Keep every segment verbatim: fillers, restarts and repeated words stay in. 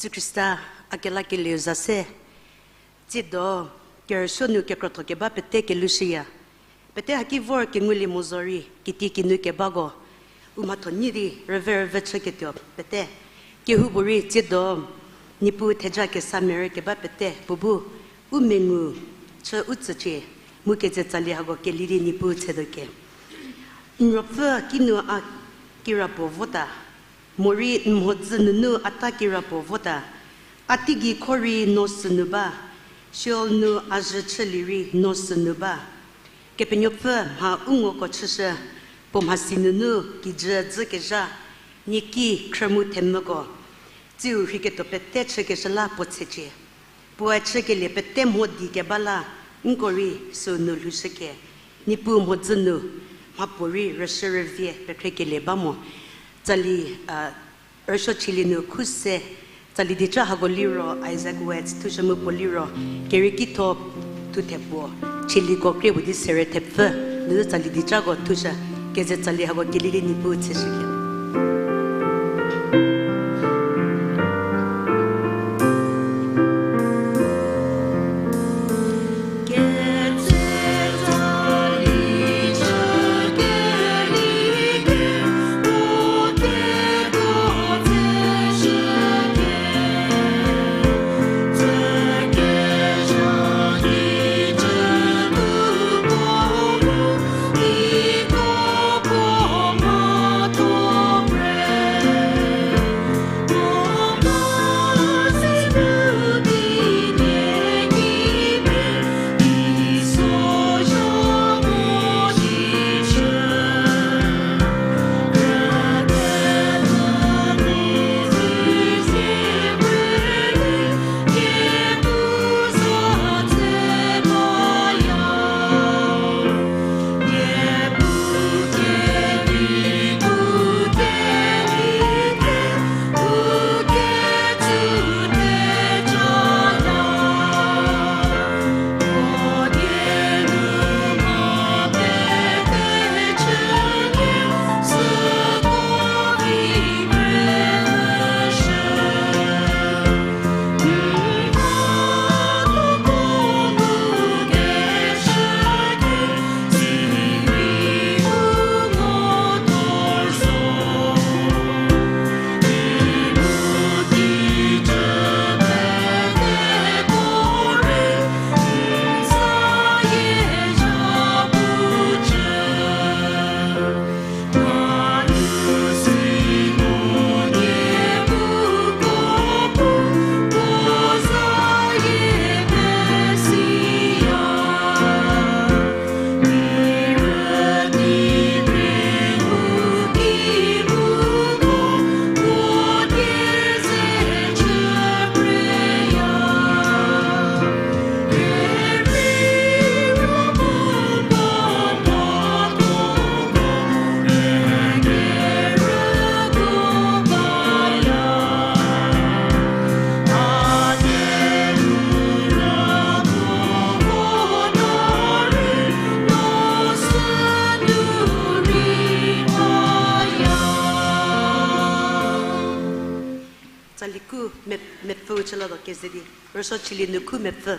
Khrista a kelakelieu za se, tsiedo kerüsuo nu kekrotho keba pete kelushüya. Pete haki vor kengulie mo zorei, kitiekinu kebako u mhatho nyi di rüve rüve chüketuo pete, kehoupuorei tsiedo Niepuu theja kesa merü keba pete puo bu u mengu chü u tsücie, mu keze tsali hako kelie di Niepuu tshedo kie. N ruopfü kinu a kirapuo vota, morei n mhodzü nunu a ta kirapuo vota, a teigei kho rei no sünu ba, Sheol nu a zhü chülie rei no sünu ba. Kepenuopfü mha u ngoko chüshü, puo mhasi nunu kijü dzükezha, nieki khrü mu themvüko, tsiu rheiketuo pete chükeshü la puo tsücie. Puoe chükelie pete mho di keba la, nko rei süu nu lhoushükie. Niepuu mhodzü nu mhapuorei rüshü rüvie pekhrekelie ba mo. Tsali, a, rüsuo chülie nu khu se, tsali dieca hako liro Isaac Watts thushü mu puo liro, kerieki tho thuthe puo, chülieko krie puo di sere thepfü, nunu tsali diecako thushü, keze tsali hako kelie di Niepuu tsüshükie. Tsali khu me-, mepfüu chüla do keze di. Rüsuo chülie nu khu mepfü.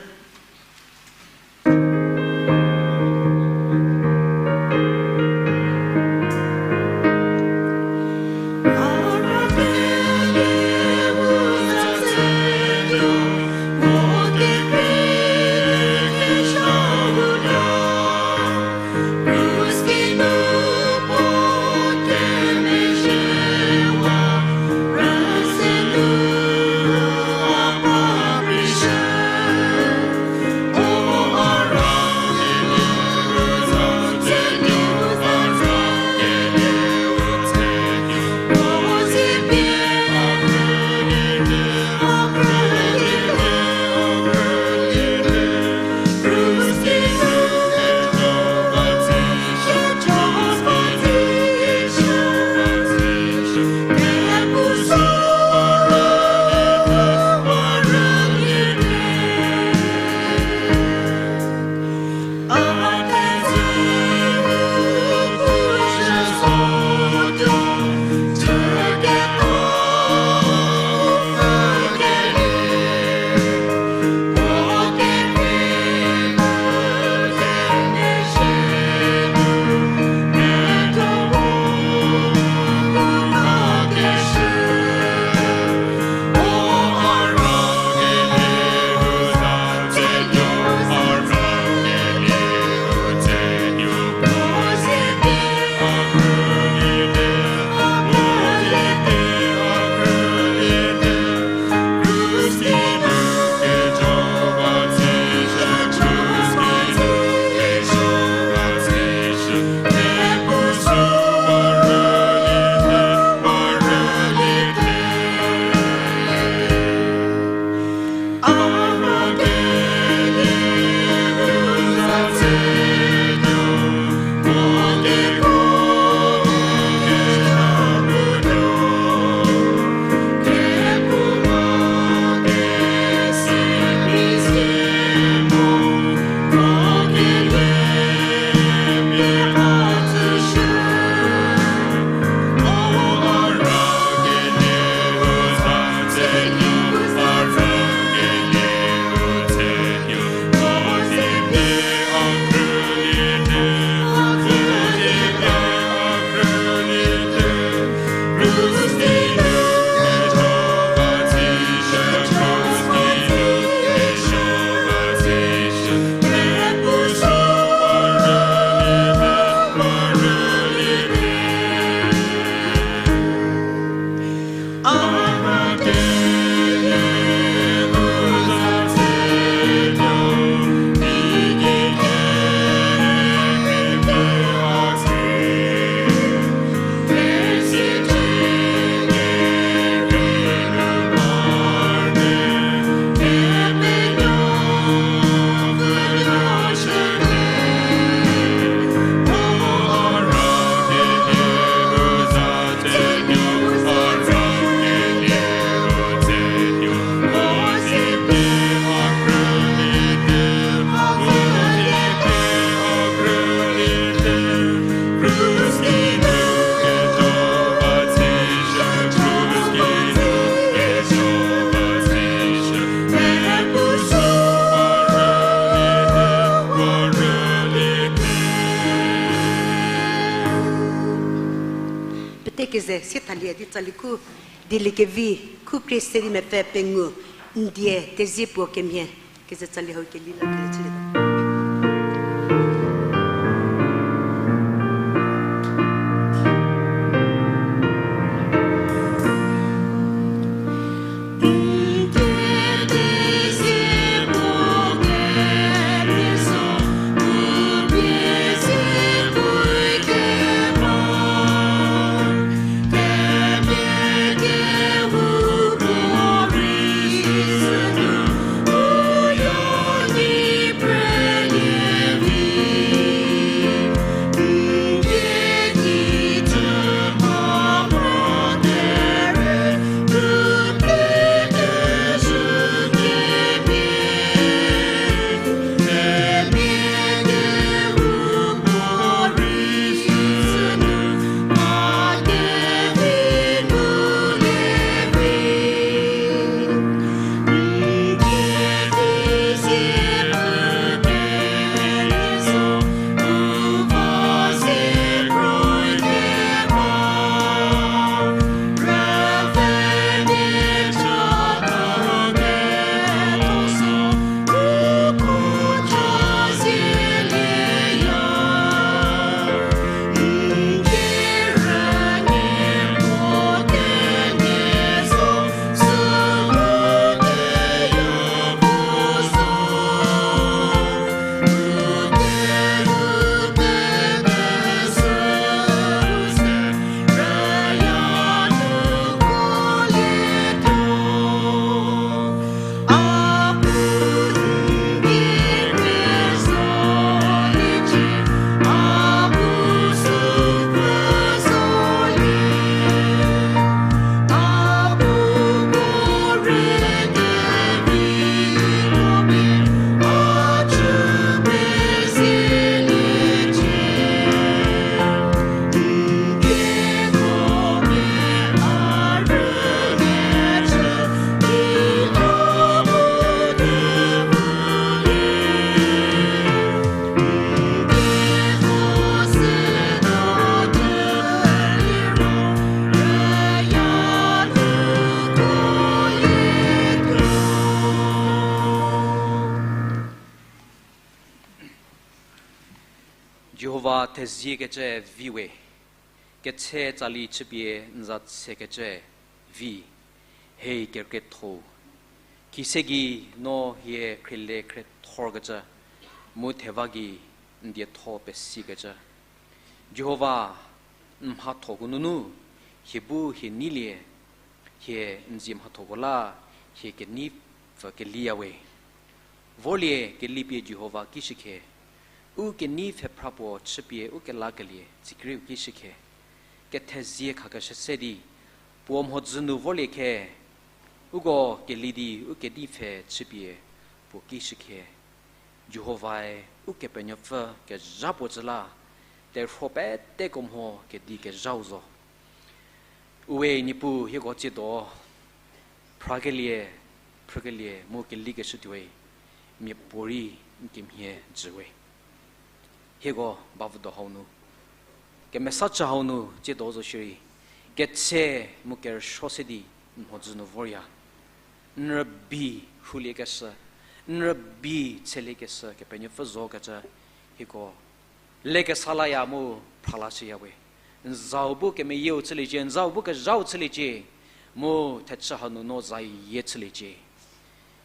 Siethalie di tsali khu, dieliekevi, khu krie se di mepfü pengou, n die tezie puo kemhie, keze tsali hau keli la kele chülie. Jihova theziekecü vi we, ketse tsali chüpie n za tsekecü vi, hei kerükrietho-u. Kise gei no hie khriele khriethorkecü, mu theva gei n dietho pesikecü. Jihova, n mhathoko nunu, hie bu hie neilie, hie n zie mhathoko la, hie kenei pfü keliya we. Vorlie kelipie Jihova ki shükhe, u kenei pfhephra puo chüpie u kelakelie tsikrieu ki shükhe. Kethezie khakeshü se di, puo mhodzü nu vorlie khe, uko keli di u kenei pfhe chüpie puo ki shükhe. Jihovae Ukepenuopfü kezha puo tsü la, terhuo peteko mho kedi kezhau zo. Uwe Niepuu hieko tsiedo phrakelie, phrükelie mu kelikeshü tuoi, miapuorei n kemhie jü we. Hieko bavüdo hau nu, kemesachü hau nu tsiedo zo shierei, ketse mu kerüsuo se di n mhodzü nu vorya. N rübei rhuliekeshü, n rübei tseliekeshü Kepenuopfü zokecü hieko lekesa laya mu phralashüya we. N zau bu kemeyieu chüliecie, n zau bu kezhau chüliecie, mu thechü hanu no zayie chüliecie.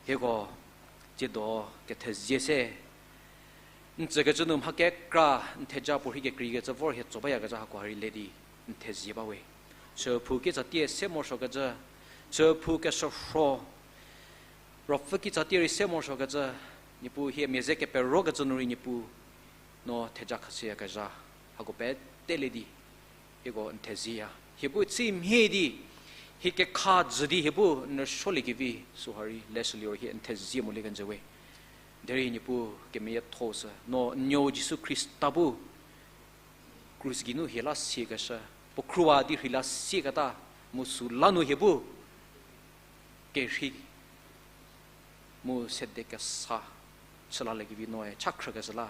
Hieko tsiedo kethezie se n tsükecü nu mha kekra n theja puorhi kekreikecü vor hie tso bayakecü hako ha rei le di n thezie ba we. Chüphou kitsatie se morosuokecü, chüphou keshürho, ruopfü kitsatie rei se morosuokecü, Niepuu hie mia ze keperokecü nu rei Niepuu no theja khashüyakezha hako pete le di hieko n thezieya. Hie bu tsi mhie di hie kekha jü di hie bu n rüsuoliekevi süha rei leshülie ro hie n thezie molie kenjü we. Derei Niepuu kemeyietho sü no n nuou Jisu Khrista bu krus geinu hie la siekeshü, puo khrüwa di rhei la sieketa, mu süla nu hie bu kerhei mu sede kesa chülaliekevi noe cha khrükeshü la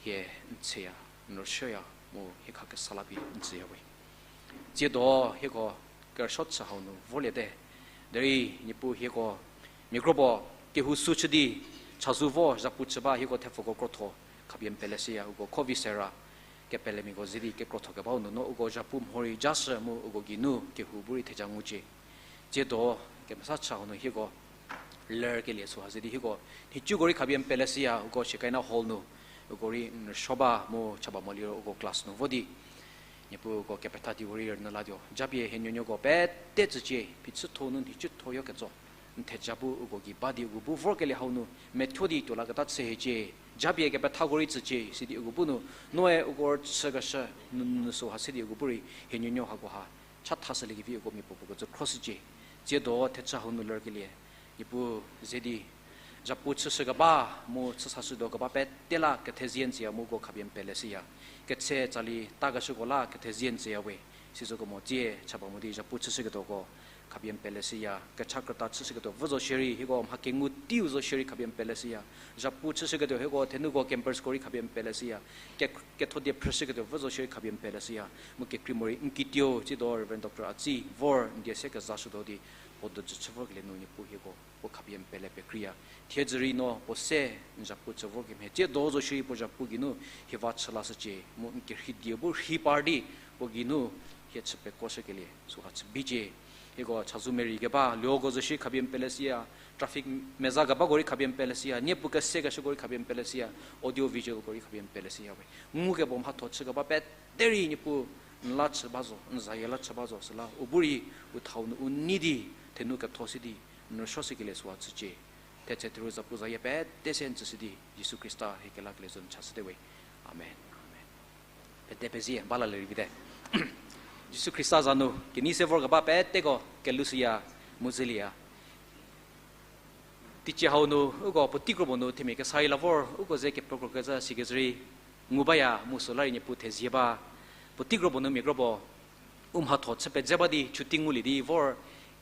hie n tsüya, n rüsuoya mu hie khakesa la pie n tsüya we. Tsiedo hieko kerüsuo chü hau nu vorliete. Derei Niepuu hieko mia kropuo kehou sü chü di chazou vo zhapu chü ba hieko thepfuko krotho khapie n peleshüya, uko kho vi sera kepelemiako ze di kekrotho kebau nunu uko zhapu mhorei jashü mu uko geinu kehou bu rei theja ngucie. Tsiedo kemesa chü hau nu hieko lerkelie süha ze di hieko nhicuko rei khapie n peleshüya, uko Shekinah Hall nu uko rei n rüsuo ba mu cha ba mo liro uko class nu vo di Niepuu uko kepetha di uko rei rünyü latuo. Japie hie nuonuoko pete tsücie, phichütho nu nhicuthor yo ketso n theja bu uko gei ba di uko bu vorkelie hau nu methuo di tuo laketa chü hiecie. Japie kepethako rei tsücie sidi uko bu nu noe uko rüchükeshü nunu süha se di uko bu rei hie nuonuo hakoha chathashüliekevi uko miapuopuo kecü khroshücie. Tsiedo thechü hau nu lerkelie Niepuu ze di zhapu chüshü keba mu chüsashütuo keba pete la kethezie n tsüya mu uko khapie n peleshüya. Ketse tsali takeshüko la kethezie n tsüya we. Sizoko mo tsie cha ba mo di zhapu chüshüketuoko khapie n peleshüya. Kecha krüta chüshüketuo vü zo shierei hieko mha kengu teiu zo shierei khapie n peleshüya. Zhapu chüshüketuo hieko thenuko campers ko rei khapie n peleshüya. Ke- kethodie phrüshüketuo vü zo shierei khapie n peleshüya. Mu kekrei morei n kituo tsiedo Reverend Doctor Atsi vor n die se kezashütuo di puo dojü chü vorkelie nu Niepuu hieko puo khapie n pele pekreiya. Thiedzü rei no puo se n zhapu chü vorkemhie tsiedo zo shierei puo zhapu geinu hie va chü lashücie mu n kerhei die bu rhei par di puo geinu hie chü pekuoshükelie süha chü bicie. Hieko chazou merei keba lioko zo shierei khapie n peleshüya, traffic meza kebako rei khapie n peleshüya, niepu kesekeshüko rei khapie n peleshüya, audio visualko rei khapie n peleshüya we. Ngukebo mhatho chü keba pete rei Niepuu n la chü ba zo, n zayie la chü ba zo, süla u bu rei u thau nu u nei di thenu ketho si di n rüsuo shükelie süha chücie. Thetse theru zapu zayie pete se n tsüshü di Jisu Khrista hie kelakelie zo n chashüte we. Amen. Amen. Pete pezie bala lerei vite. Jisu Khrista za nu kenei se vorkeba peteko kelushüya mu zelieya. Teicie hau nu uko puotei kropuo nu themia kesa rei la vor uko ze kepekrokecü sikecü rei ngu baya mu süla rei Niepuu thezie ba. Puotei kropuo nu mia kropuo u mhatho chü pedze ba di chuti ngulie di vor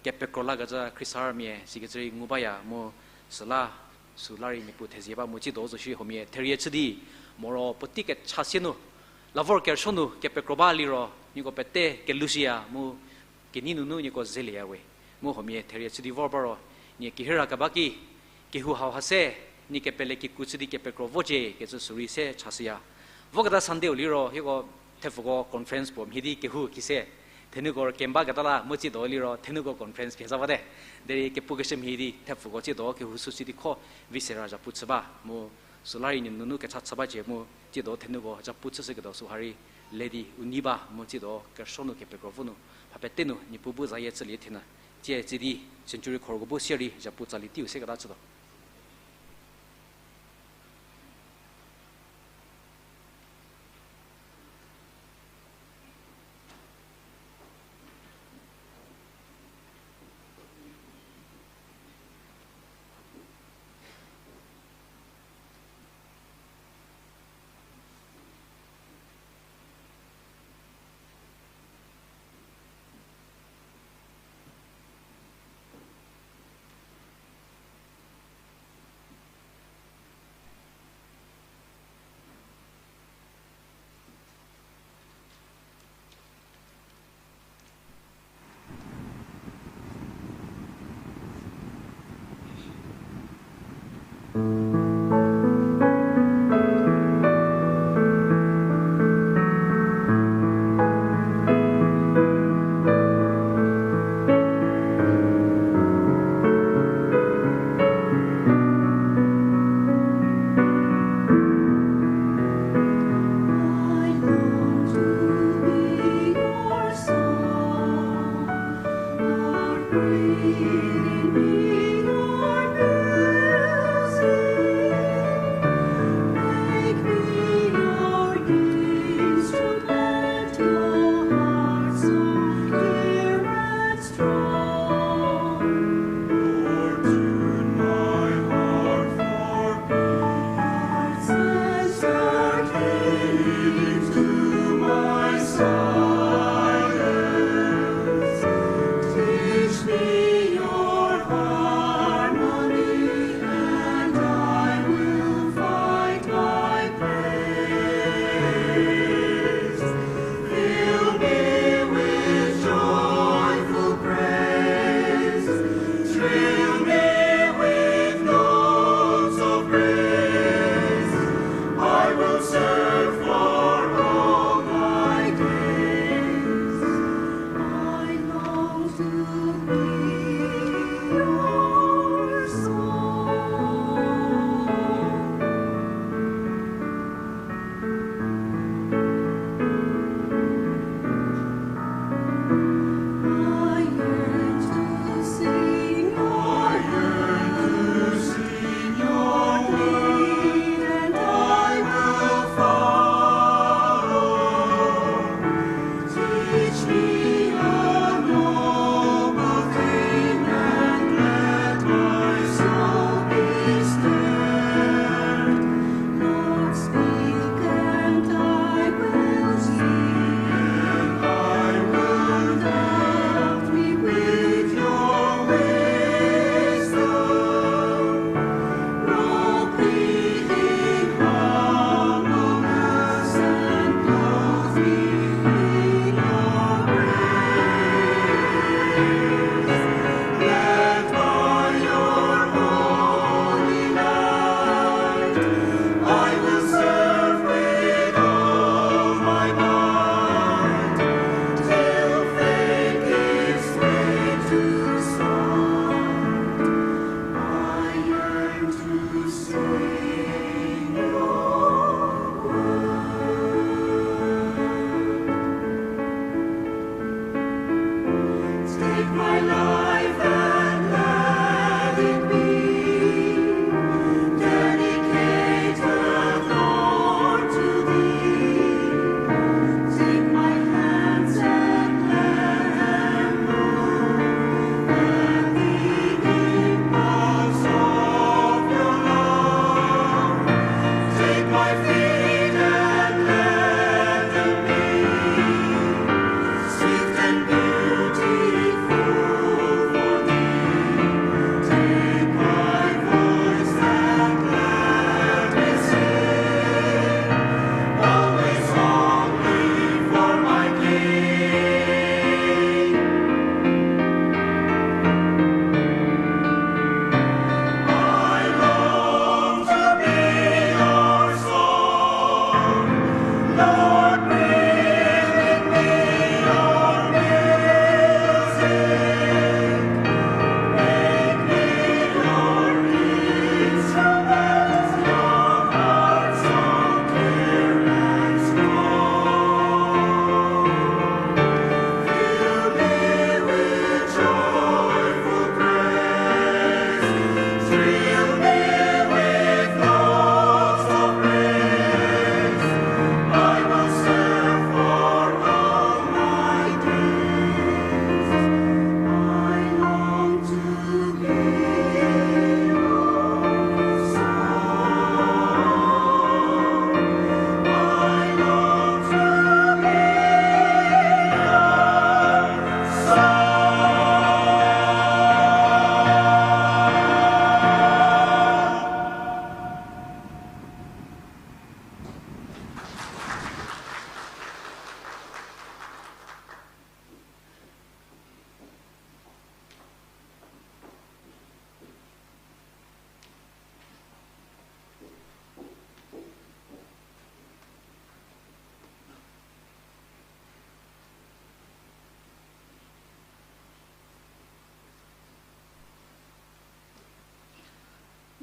kepekro lakecü khriesarümia sikecü rei ngu baya mu süla, süla rei Niepuu thezie ba mu tsiedo zo shierei huomia therie chü di moro puotei kecha sie nu la vor kerüsuo nu kepekro ba liro nieko pete kelushüya mu kenei nunu nieko zelieya we. Mu huomia therie chü di vor ba ro nie kehiera keba ki kehou hauha se nie kepele kikru chü di kepekro vocie kecü sürei se chashüya. Voketa Sunday-u liro hieko thepfuko conference puo mhie di kehou ki se thenuko rükemba keta la mu tsiedo liro thenuko conference phie za bate. Derei kepukeshü mhie di thepfuko tsiedo kehou sü si di kho vi sera zhapu chü ba mu süla rei nie nunu kecha chü bacie mu tsiedo thenuko zhapu chüshüketuo süha rei le di u nei ba mu tsiedo kerüsuo nu kepekro vo nu mha pete nu Niepuu bu zayie chülie thienyü. Tsie tsie di century khorko bu sie rei zhapu tsali teiu seketa chütuo.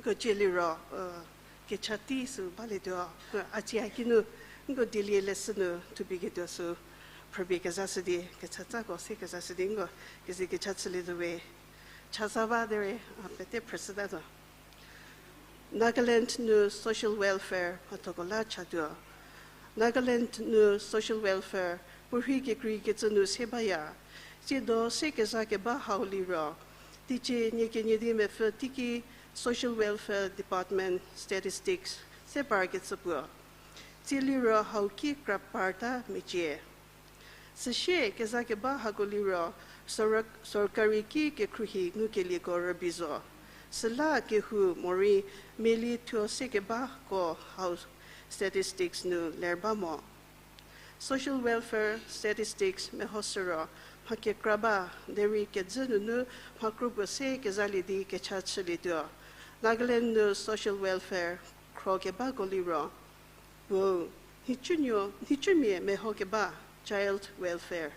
Ko cie liro, kecha tei sü balietuo, a cie kinu, nko dilie leshü nu thupie ketuo sü, phrüpie kezashü di, kechatako se kezashü di, nko keze kecha chülietuo we, chasa ba derei, a pete phrüshütatuo. Nagaland nu social welfare mhathoko la chatuo. Nagaland nu social welfare puorhi kekreikecü nu se baya. Tsiedo se kezha keba hau liro, teicie nie kenie di mepfü teiki Social Welfare Department statistics se parkecü puo. Tsie liro hau ki kra parta mecie. Süsie kezha keba hako liro, sorkari ki kekhruohi ngukelieko rübei zo. Süla kehou morei meli thuo se kebako hau statistics nu ler ba mo. Social welfare statistics mehoshü ro, mha kekra ba, derei kezhü nunu mha kro puo se kezalie di kecha chülietuo. Nagaland nu social welfare khro kebako liro, puo, nhicunuo, nhicumia meho keba, child welfare.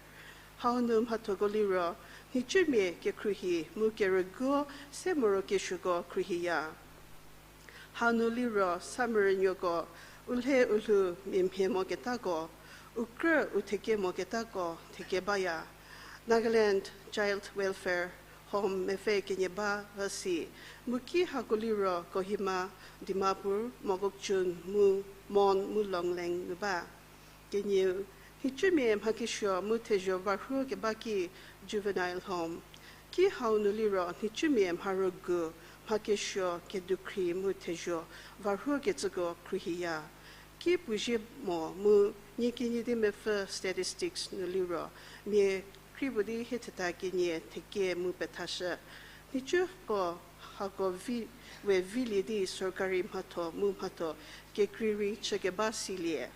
Hau nu mhathoko liro, nhicumia kekhruohi mu kerüguo se morokesuoko khruohiya. Hanu liro sa merünuoko, u lhe u lhou mia mhie moketako, u krü u theke moketako theke baya. Nagaland Child Welfare Home mepfü kenie ba üsi, mu ki hako liro Kohima, Dimapur, Mokokchung mu Mon mu Longleng nu ba. Kenieu, nhicumia mhakesuo mu thezho varhuo keba ki juvenile home. Ki hau nu liro nhicumia mharügu, mhakesuo, kedukhri mu thezho varhuokecüko khruohiya. Ki puo zhie mo mu nie kenie di mepfü statistics nu liro, mia kri puo di hie theta kenie theke mu pethashü. Nhicuko hako vi, we vilie di sorkari mhatho mu mhatho kekrei rei chükeba silie.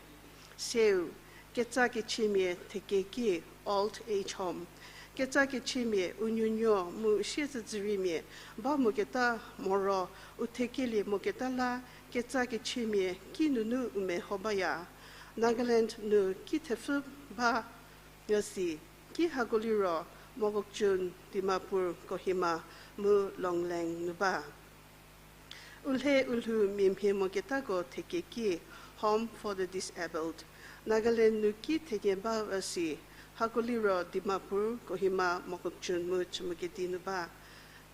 Seu, ketsa kechimia thekeki, old age home. Ketsa kechimia u nuonuo mu siezedzüriemia ba moketa moro, u thekelie moketa la, ketsa kechimia kinunu u meho baya. Nagaland nu ki thepfü ba üsi, ki hako liro Mokokchung, Dimapur, Kohima mu Longleng nu ba. U lhe u lhou mia mhie moketako thekeki, Home for the Disabled. Nagaland nu ki thenie ba üsi, hako liro Dimapur, Kohima, Mokokchung mu Chümoukedei nu ba.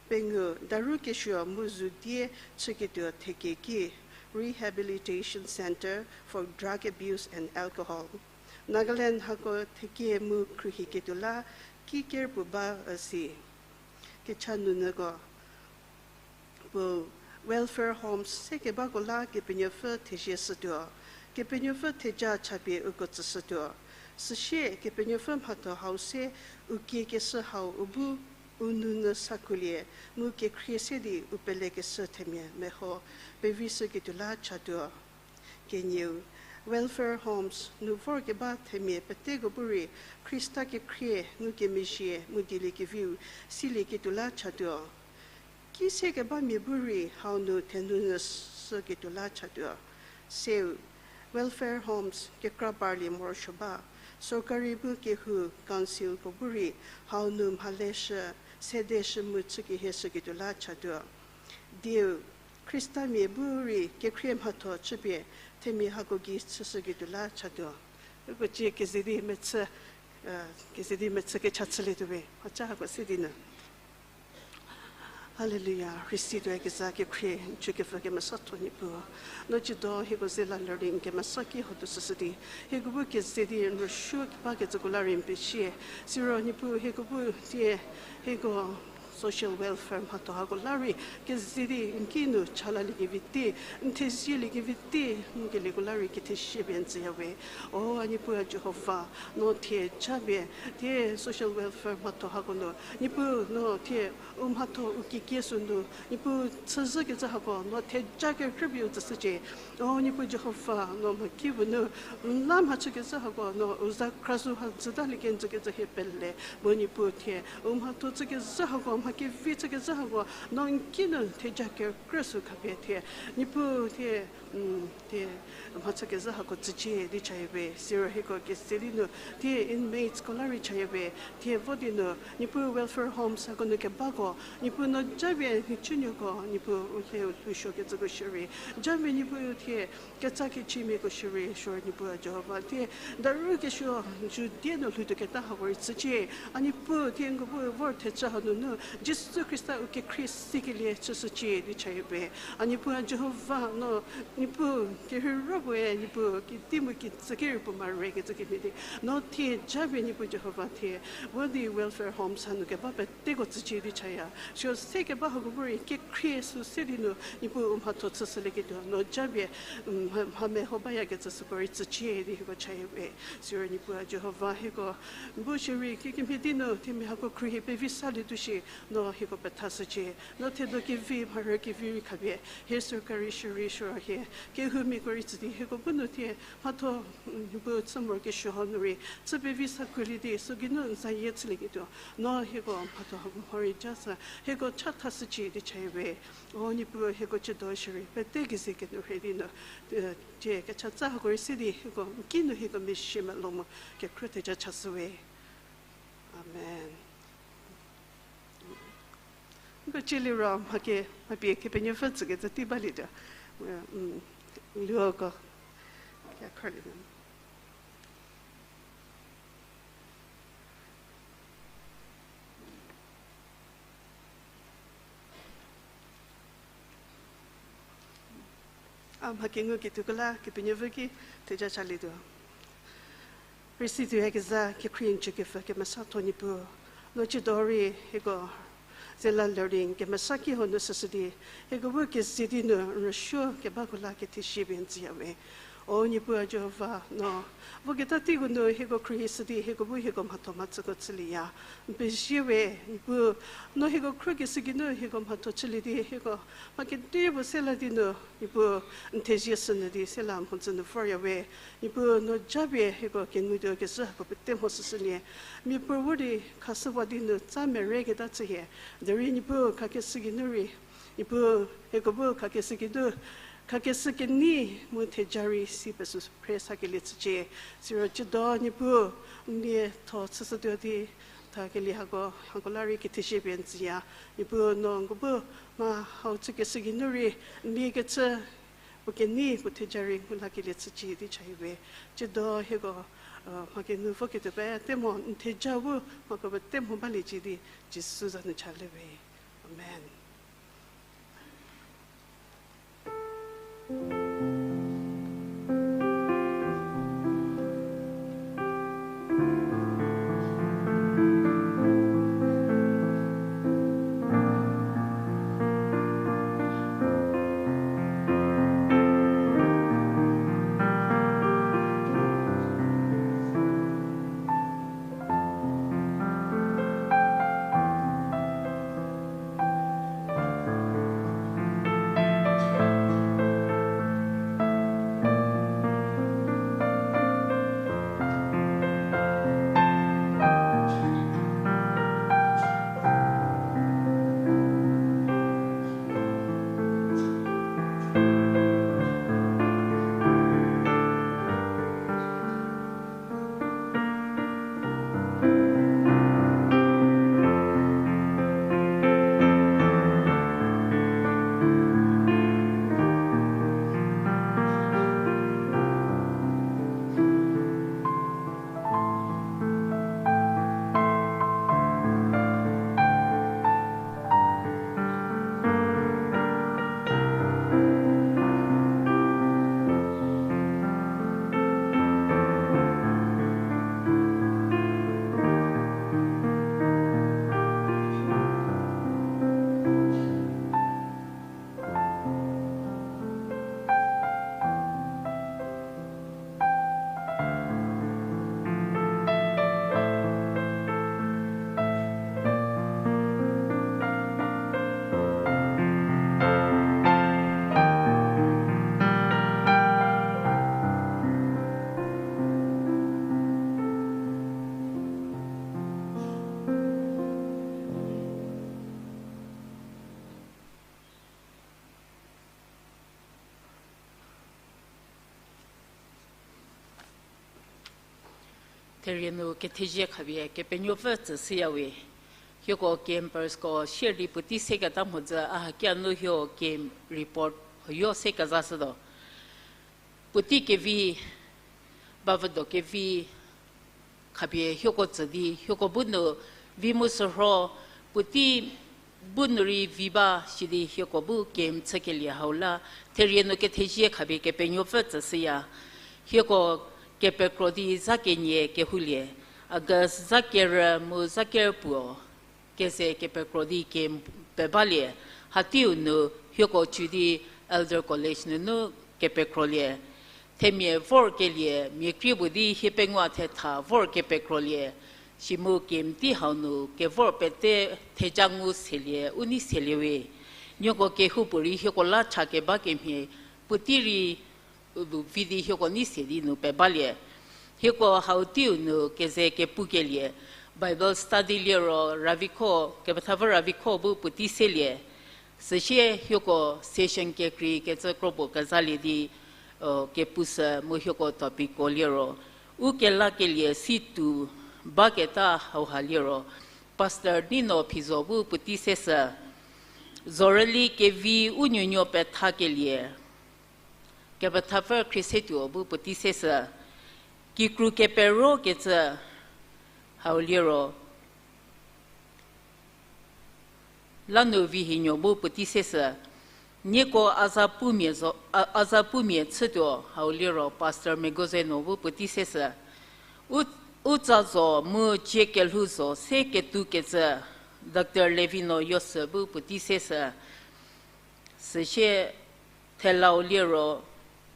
Pengou, daru kesuo mu zu die chüketuo thekeki, Rehabilitation Centre for Drug Abuse and Alcohol. Nagaland hako theke mu khruohiketuo la ki ker puo ba üsi. Kecha nunyüko, puo, welfare homes se kebako la Kepenuopfü thezie shütuo. Kepenuopfü theja chapie uko tsüshütuo. Süsie Kepenuopfü mhatho hau se u kiekeshü hau u bu u nounyü sakhulie, mu kekhrie se di u pelekeshü themia meho pevishüketuo la chatuo. Kenieu, welfare homes nu vorkeba themia peteko bu rei Khrista kekhrie ngukemezhie mu dieliekeviu silieketuo la chatuo. Ki se kebamia bu rei hau nu thenou nyü shüketuo la chatuo. Seu, welfare homes kekra parlie morosuo ba, sorkari mu kehou councilko bu rei hau nu mhaleshü, sedeshü mu chükehieshüketuo la chatuo. Dieu, Khristamia bu rei kekhrie mhatho chüpie themia hako gei chüshüketuo la chatuo. Uko cie keze di mechü, keze di mechü kecha chülietuo we, mhaca hako se di nu. Haleluya, rhei situoyakezha kekhrie, n chükepfü kemesatho Niepuu. No ciedo hieko ze la ler di n kemesa ki hotuo süshü di, hieko bu keze di n rüsuo keba kecüko la rei n pezie. Siro Niepuu hieko bu tie, hieko social welfare mhatho hako la rei keze di n ki nu cha laliekevi tei, n thezieliekevi tei, n kelieko la rei kethezie pie n tsüya we. O a Niepuu a Jihova, no thie japie, thie social welfare mhatho hako nu Niepuu no thie u mhatho u kiekie sünu Niepuu chüzhükecü hako no theja kerükrüpie u tsüshücie. O Niepuu Jihova, no mhakipuo nu n la mhachükecü hako no u za kra sü ha jütalie kenjükecü hie pele, mu Niepuu thie u mhatho chükezhü hako mha kevi chükezhü hako, no n ki nu theja kekrü sü khapie thie, Niepuu thie, thie, mha chükezhü hako tsücie di chayie we, siro hieko kese di nu, thie inmatesko la rei chayie we, thie vo di nu, Niepuu welfare homes hako nu kebako, Niepuu no japie nhicunuoko, Niepuu u lhe u lhou suo kecüko shierei, japie Niepuu thie, ketsa kechümiako shierei, siro Niepuu a Jihova, thie, daru kesuo, zu die nu lhoutuo keta hako rei tsücie, a Niepuu thie n ko bu vor thechü hanunu, Jisu Khrista u kekhrie sikelie chüshücie di chayie we, a Niepuu a Jihova no, Niepuu, kerheiro puoe, Niepuu, kitimu kitsü kerei puo mare kecü kemhie di, no thie japie Niepuu Jihova thie, vo di welfare homes hanu keba peteko tsücie di chaya. Siro se keba hako bu rei kekhrie sü se di nu, Niepuu u mhatho chüshülieketuo, no japie, mha, mha meho bayakecü süko rei tsücie di hieko chayie we. Siro Niepuu a Jihova hieko, bu shierei kikemhie di nu, themia hako khruohi pevi salietuo shi, no hieko pethashücie, no thedo kevi, mharhü kevi rei khapie, hie sorkari shierei siro hie, kehoumiako rei tsü di hieko bu nu thie, mhatho, Niepuu chü morokesuo hau nu rei, chü pevi sa khrülie di, sü geinu n zayie chülieketuo, no hieko mhatho hau mho rei ja sü, hieko chathashücie di chayie we, o Niepuu hieko tsiedo shierei, pete keze kenu rhei di nu, thie kechatsa hako rei se di hieko n ki nu hieko mezhie melou mu, kekhrie theja chashü we. Amen. Ko cieliro mhake, mhapie Kepenuopfü tsükecü tei balietuo. Luoko, kekhrülie nu. A mha kengu ketuoko la Kepenuopfü ki theja chalietuo. Rei si tuoyakezha kekhrie n cü kepfü kemesatho Niepuu, no tsiedo rei hieko zela learning kemesa ki hau nu süshü di, hieko bu keze di nu n rüsuo kebako la kethezie pie n tsüya we. O Niepuu a Jihova no, voketa teiko nu hieko khruohishü di hieko bu hieko mhatho mhachüko chülieya. N pezie we, Niepuu, no hieko khrükeshü geinu hieko mhatho chülie di hieko mha kedipuo se la di nu, Niepuu, n thezie sünyü di se la mhodzü nu vorya we. Niepuu, no japie hieko kengutuo kezhü hako pete mho süshülie. Miapuo vor di khashüwa di nu tsa mereketa chühie. Derei Niepuu khakeshü geinu rei, Niepuu, hieko bu khakeshü geinu, khakeshü kenei mu theja rei si pesü phre sakelie chücie. Siro tsiedo Niepuu, n lietho chüshütuo di, thakelie hako, hako la rei kethezie pie n tsüya. Niepuu, no n ko bu mha hau chükeshü geinu rei, n liekecü puo kenei puo theja rei ngu lakelie chücie di chayie we. Tsiedo hieko, mha kenu voketuo pete mho, n theja bu mhako pete mho baliecie di, Jisu za nu chale we. Amen. Therie nu kethezie khapie Kepenuopfü tsüshüyawe. Hieko campers ko share di puotei seketa mhodzü a hakia nu hio camp report huoyo se kezashütuo. Puotei kevi, bavüdo kevi, khapie hieko tsü di, hieko bu nu vi mu sürho, puotei bu nu rei vi ba sidi hieko bu camp chükelie hau la, therie nu kethezie khapie Kepenuopfü tsüshüya. Hieko kepekro di zha kenie kehoulie, August zha kerü mu zha kerpuo, keze kepekro di camp pebalie, hateiu nu hieko cü di Elder College nunu kepekrolie. Themia vorkelie mia krie puo di hiepengou thetha vor kepekrolie. Shi mu camp tei hau nu kevor pete theja ngu selie, u nei selie we. Nieko kehoupuorei hieko la cha keba kemhie, puotei rei u bu vi di hieko nei se di nu pebalie. Hieko hau teiu nu keze kepukelie, Bible study liro Ravikho, kepethapfü Ravikho bu puotei selie. Süsie hieko session kekreikecü kropuo kezalie di, kepushü mu hieko topic ko liro, u kelakelie si tuo baketa hauha liro, Pastor Nino Phizo bu puotei seshü. Zhorüli kevi u nuonuo pethakelie, kepethapfü Khrisetuo bu puotei seshü. Kikru keperokecü hau liro, Lanu Vihinuo bu puotei seshü. Nieko a za pumia zo, a, a za pumia chütuo hau liro Pastor Megozeno bu puotei seshü. U, u tsa zo mu cie kelhou zo se ketukecü Doctor Levino Yosü bu puotei seshü. Süsie thelau liro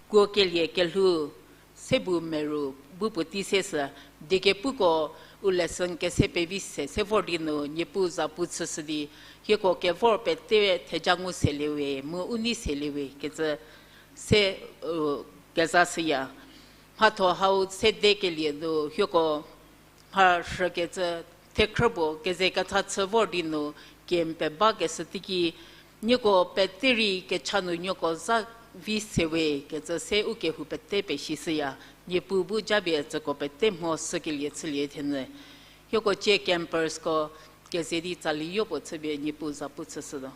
kuokelie kelhou se bu meru bu puotei seshü, diekepuko u lesson kese pevi se se vor di nu Niepuu zapu chüshü di, hieko kevor pete theja ngu selie we mu u nei selie we kecü se, u, kezashüya. Mhatho hau sedekelie nu hieko mharhükecü thekhrü puo keze ketha chü vor di nu camp pebakeshü teiki, nieko pete rei kecha nu nieko za vi se we kecü se u kehou pete pesishüya. Niepuu bu japie tsüko pete mho shükelie chülie thenyü. Hieko cie campersko keze di tsali yopuo chüpie Niepuu zapu chüshütuo.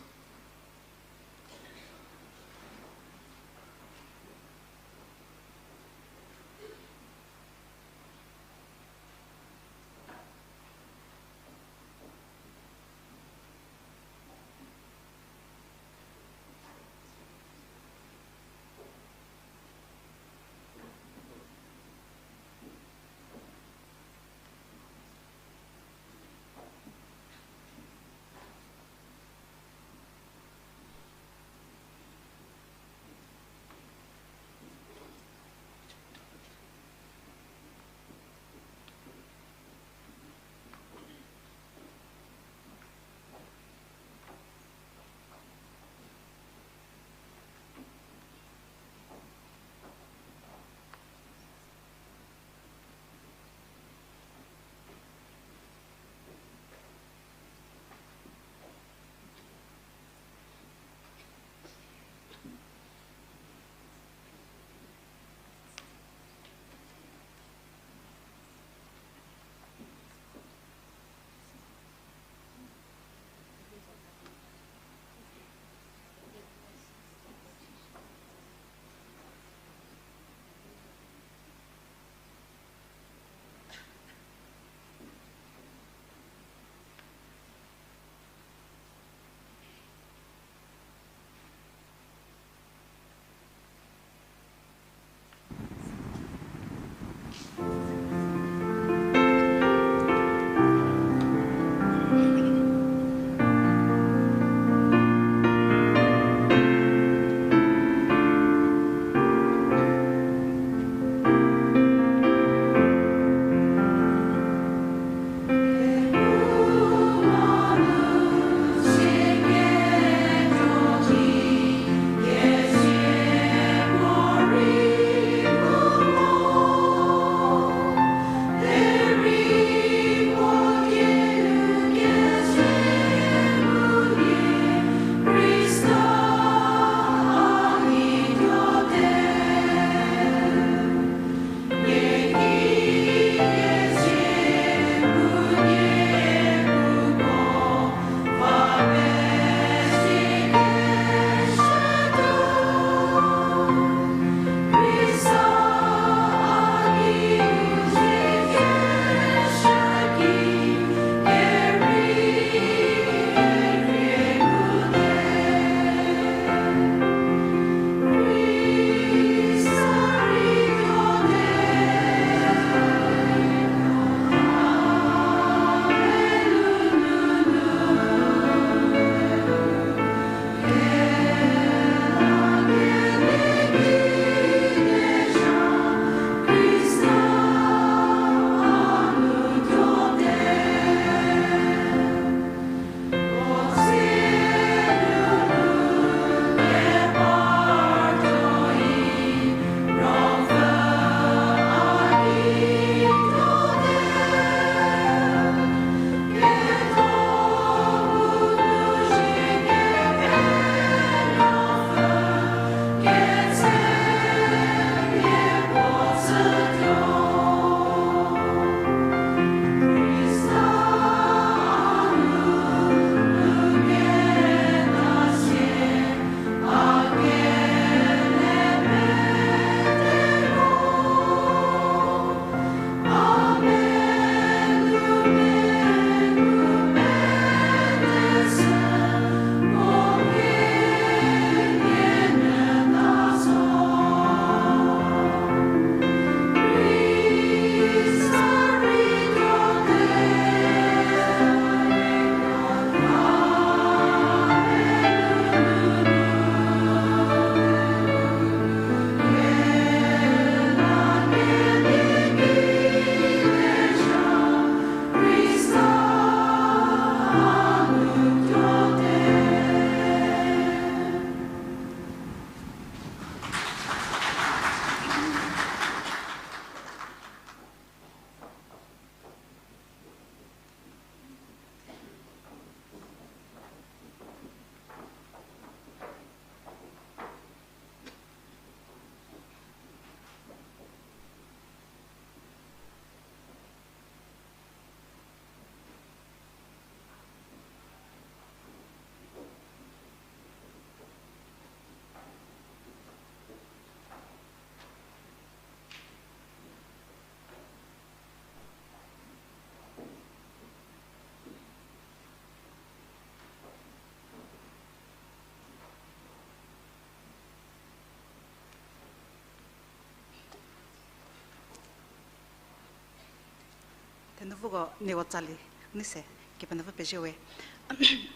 Uko nieko tsali, ni se, Kepenuopfü pezie we.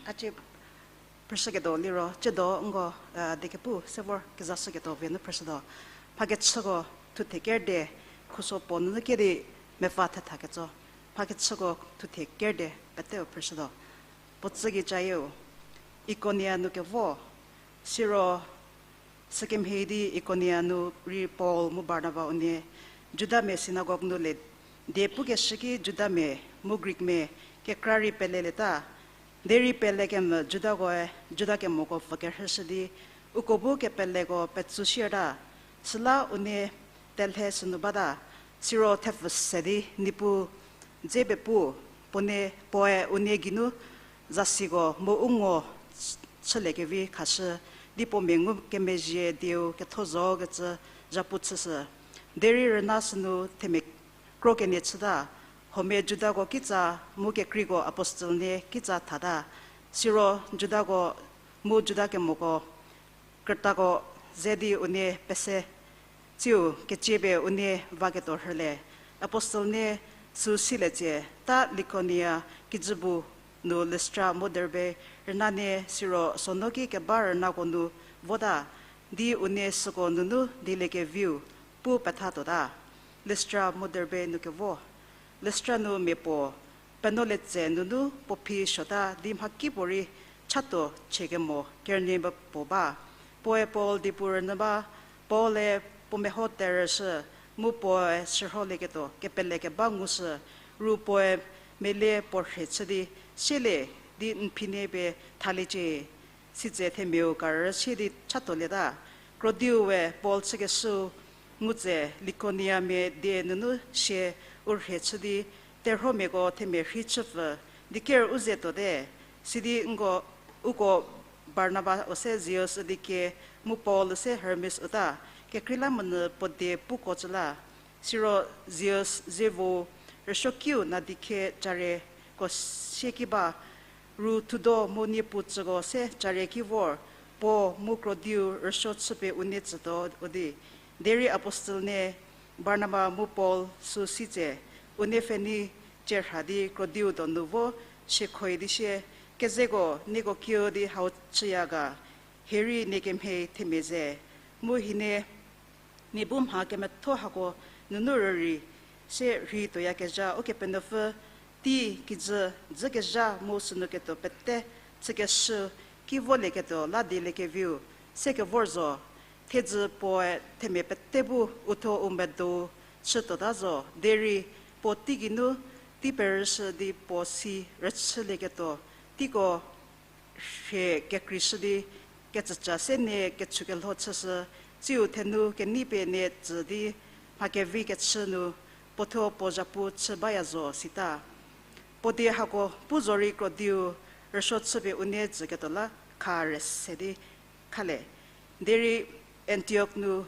A cie phrüshüketuo liro, tsiedo nko, eh, diekepu se vor kezashüketuo vie nu phrüshütuo. Mhakechüko thuthe kerde, khuso puo nunu kie di mepfü thetha ketso. Mhakechüko thuthe kerde, peteu phrüshütuo. Puo tsü gei cayieu, Ikonia nu kevo, siro sükemhie di Ikonia nu rei Paul mu Barnaba unie Judamia synagogue nu le die pukeshü ki Judamia mu Greekmia kekra rei pelelieta. Derei pelekemvü Judakoe Juda kemoko pfü kerhüshü di, uko bu kepeleko petsu shierta. Süla unie telhe sünu bata, siro thepfü se di Niepuu dze pepu, puoe unie geinu zasiko mu u ngo chüliekevi khashü di puo mia ngukemezhie dieu ketho zokecü zhapu chüshü. Derei rüna sünu themia kro kenie chüta, huomia Judako kitsa mu kekreiko apostelnie kitsa thata. Siro Judako mu Juda kemoko krütako ze di unie pese, tsiu keciepie unie vaketuo rhülie. Apostelnie süu silie tsie, ta Likonia kijü bu nu Listra mu Derbe rünanie siro sono ki keba rünako nu vota, di unie süko nunu dieliekeviu pu pethatuota. Listra mu Derbe nu kevo. Listra nu mia puo penuolie tse nunu puo phi suota di mhakipuorei chatuo chiekemo kerünyü ba puo ba. Puoe Paul diepu rünyü ba, Paul-e puo meho terüshü, mu puoe shürholieketuo kepele keba ngushü, ru puoe melie puo rhie chü di, sielie di n phine pie thaliecie. Sitse themiau karü sie di chatuolieta. Krodiu we Paul chükeshüu ngu tse Likoniamia die nunu sie u rhie chü di, terhuomiako themia rhei chüpfü, di ker u ze tuote, sidi nko, uko Barnaba-u se Zeus üdi kie, mu Paul-u se Hermes üta, kekreilamonyü puo die puko cü la. Siro Zeus zevo rüsuokiu nadi khie carieko sieki ba, ru thudo mu niepu tsüko se carie ki vor, puo mu krodiu rüsuo chüpie unie tsütuo u di. Derei apostelnie Barnaba mu Paul süu si tse, unie pfhenei cie rha di krodiu donu vo siekhoui di sie, kezeko nieko kiüdi hau chüya ga, hierei nie kemhie themia ze, mu hienie nie bu mha kemetho hako nunu rürei, se rhei tuoyakezha Ukepenuopfü tei kijü dzükezha mu sünu ketuo pete chükeshü ki volieketuo la dieliekeviu se kevor zo. Thiedzü puoe themia pete bu uthuo u medo chü tuota zo, derei puo tei geinu tei perüshü di puo si rüchülieketuo, teiko rhie kekreishü di kecüca se nie kechukelho chüshü, tsiu thenu kenei pie nie tsü di mha kevi kechü nu puo thuo puo zhapu chü baya zo sita. Puo die hako pu zorei krodiu rüsuo chüpie unie tsüketuo la kha rüse di khalie. Derei Antiok nu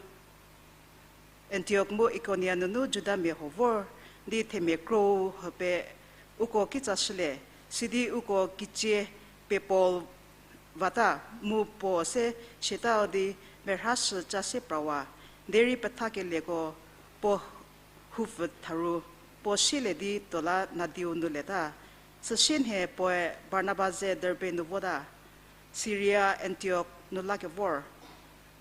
Antiok mu Ikonia nunu Judamia huo vor di themia krou huo pie uko kitsa shülie, sidi uko kicie pie Paul vata mu puo se siatau di merhashü ca se prawa, derei pethakelieko puo houpfü tharu puo sielie di tuo la nadiu nu leta. Süsie nhie puoe Barnaba ze Derbe nu vota, Siria Antiok nu lakevor.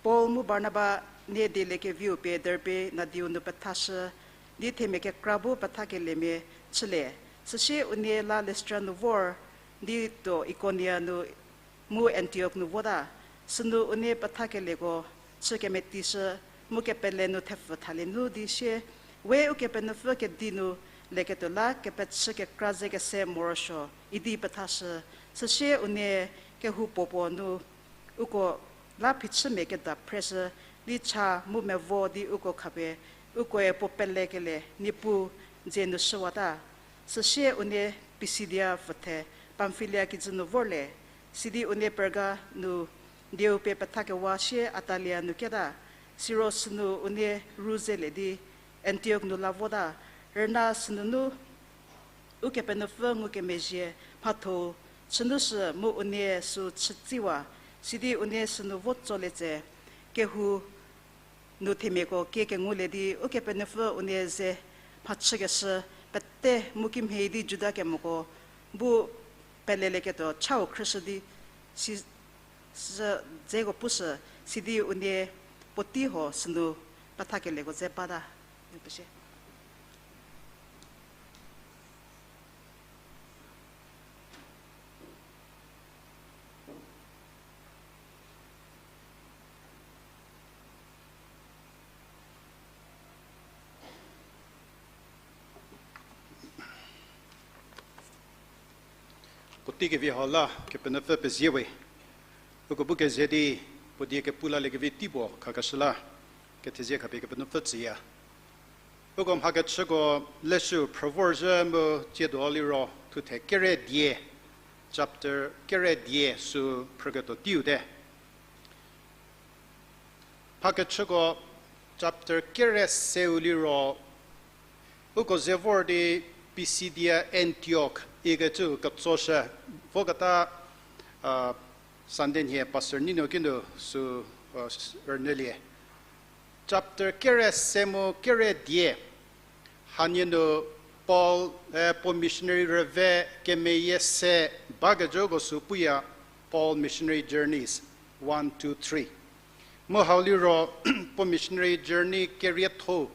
Paul mu Barnaba nie dieliekeviu pie Derbe nadiu nu pethashü di themia kekra bu pethakeliemia chülie. Süsie unie la Listra nu vor di tuo Ikonia nu mu Antiok nu vota. Sünu unie pethakelieko chü kemetishü mu kepele nu thepfü thalie nu di sie, we Ukepenuopfü kedi nu leketuo la kepechü kekra ze kese morosuo idi pethashü. Süsie unie kehoupuo puo nu uko la phichümia keda phreshü di cha mu mevo di uko khapie ukoe puo pelekelie Niepuu dzie nu shüwata. Süsie unie Pisidia pfüthe Pamfilia kijü nu vorlie, sidi unie Perga nu dieu pie pethakewa sie Atalia nu kieta. Siro sünu unie ru zelie di Antiok nu la vota. Rüna sünunu Ukepenuopfü ngukemezhie mhatho-u chünushü mu unie süu chütsiwa, sidi unie sünu vo tsolie tse, kehou nu themiako kie kengulie di Ukepenuopfü unie ze mhachükeshü Pete mu kimhie di Juda kemoko bu pelelieketuo chau khrüshü di si, sü dzeko pushü, sidi unie puotei ho sünu pethakelieko ze bata. Puotei kevi hau la Kepenuopfü pezie we. Uko bu keze di puo die kepu laliekevi tei puo khakeshü la, kethezie khapie Kepenuopfü tsüya. Uko mhakechüko leshü phrü vorzhü mu tsiedo liro thuthe kere die, chapter kere die sü phrüketuo teiu te. Mhakechüko chapter kere seu liro, uko ze vor di Pisidia Antiok ikecü ketsoshü, voketa, a, Sunday nhie Pastor Nino kinu sü, a, rünyülie. Chapter kere se mu kere die, hanie nu Paul, e, puo missionary rüve kemeyie se bakecüko sü puya Paul Missionary Journeys one, two, three. Mu hau liro puo missionary journey kerietho,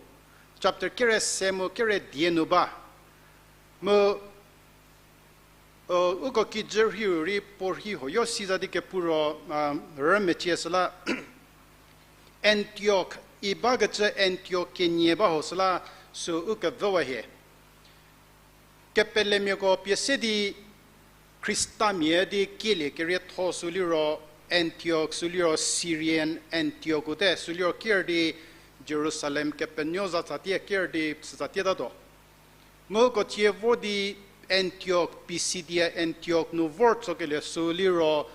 chapter kere se mu kere die nu ba. Mu, o, uko kijü rhiu rei puo rhi huoyo siza di kepu ro, a, rümecie süla, Antiok, i bakecü Antiok kenie ba ho süla, sü u kevüwa hie. Kepelemiako pie se di Khristamia di kielie kerietho sü liro Antiok, sü liro Syrian Antiok u te, sü liro ker di Jerusalem kepenuo za tsatie ker di sü tsatie tatuo. Mu uko tsie vo di Antiok, Pisidia Antiok nu vor tsokelie sü liro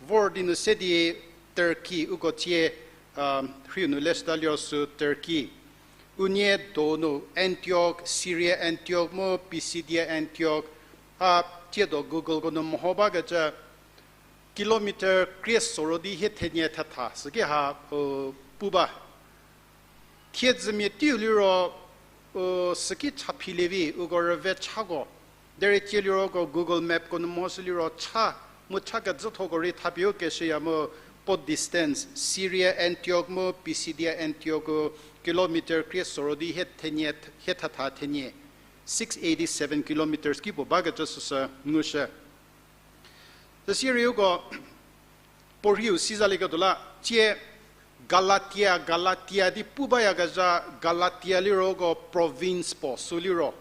vor di nu se di Turkey, uko tsie, a, rhiu nu leshüta liro sü Turkey. Unie donu Antiok, Syria Antiok mu Pisidia Antiok, a, tsiedo Googleko nu meho bakecü kilometer krie soro di hie thenie thetha süki ha, u, pu ba. Thiedzümia teiu liro, u, süki cha philie vi uko rüve chako. Derei tsie liro uko Google Mapko nu mehoshü liro cha, mu cha kejüthoko rei thapie u keshüya mu puo distance, Syria Antiok mu Pisidia Antiok u kilometer krie soro di hie thenie, hie thetha thenie, six eighty seven kilometers ki puo bakecü süsü ngushü. Süsie rei uko puo rhiu sizalieketuo la, tsie Galatia, Galatia di pu bayakezha, Galatia liro uko province puo sü liro.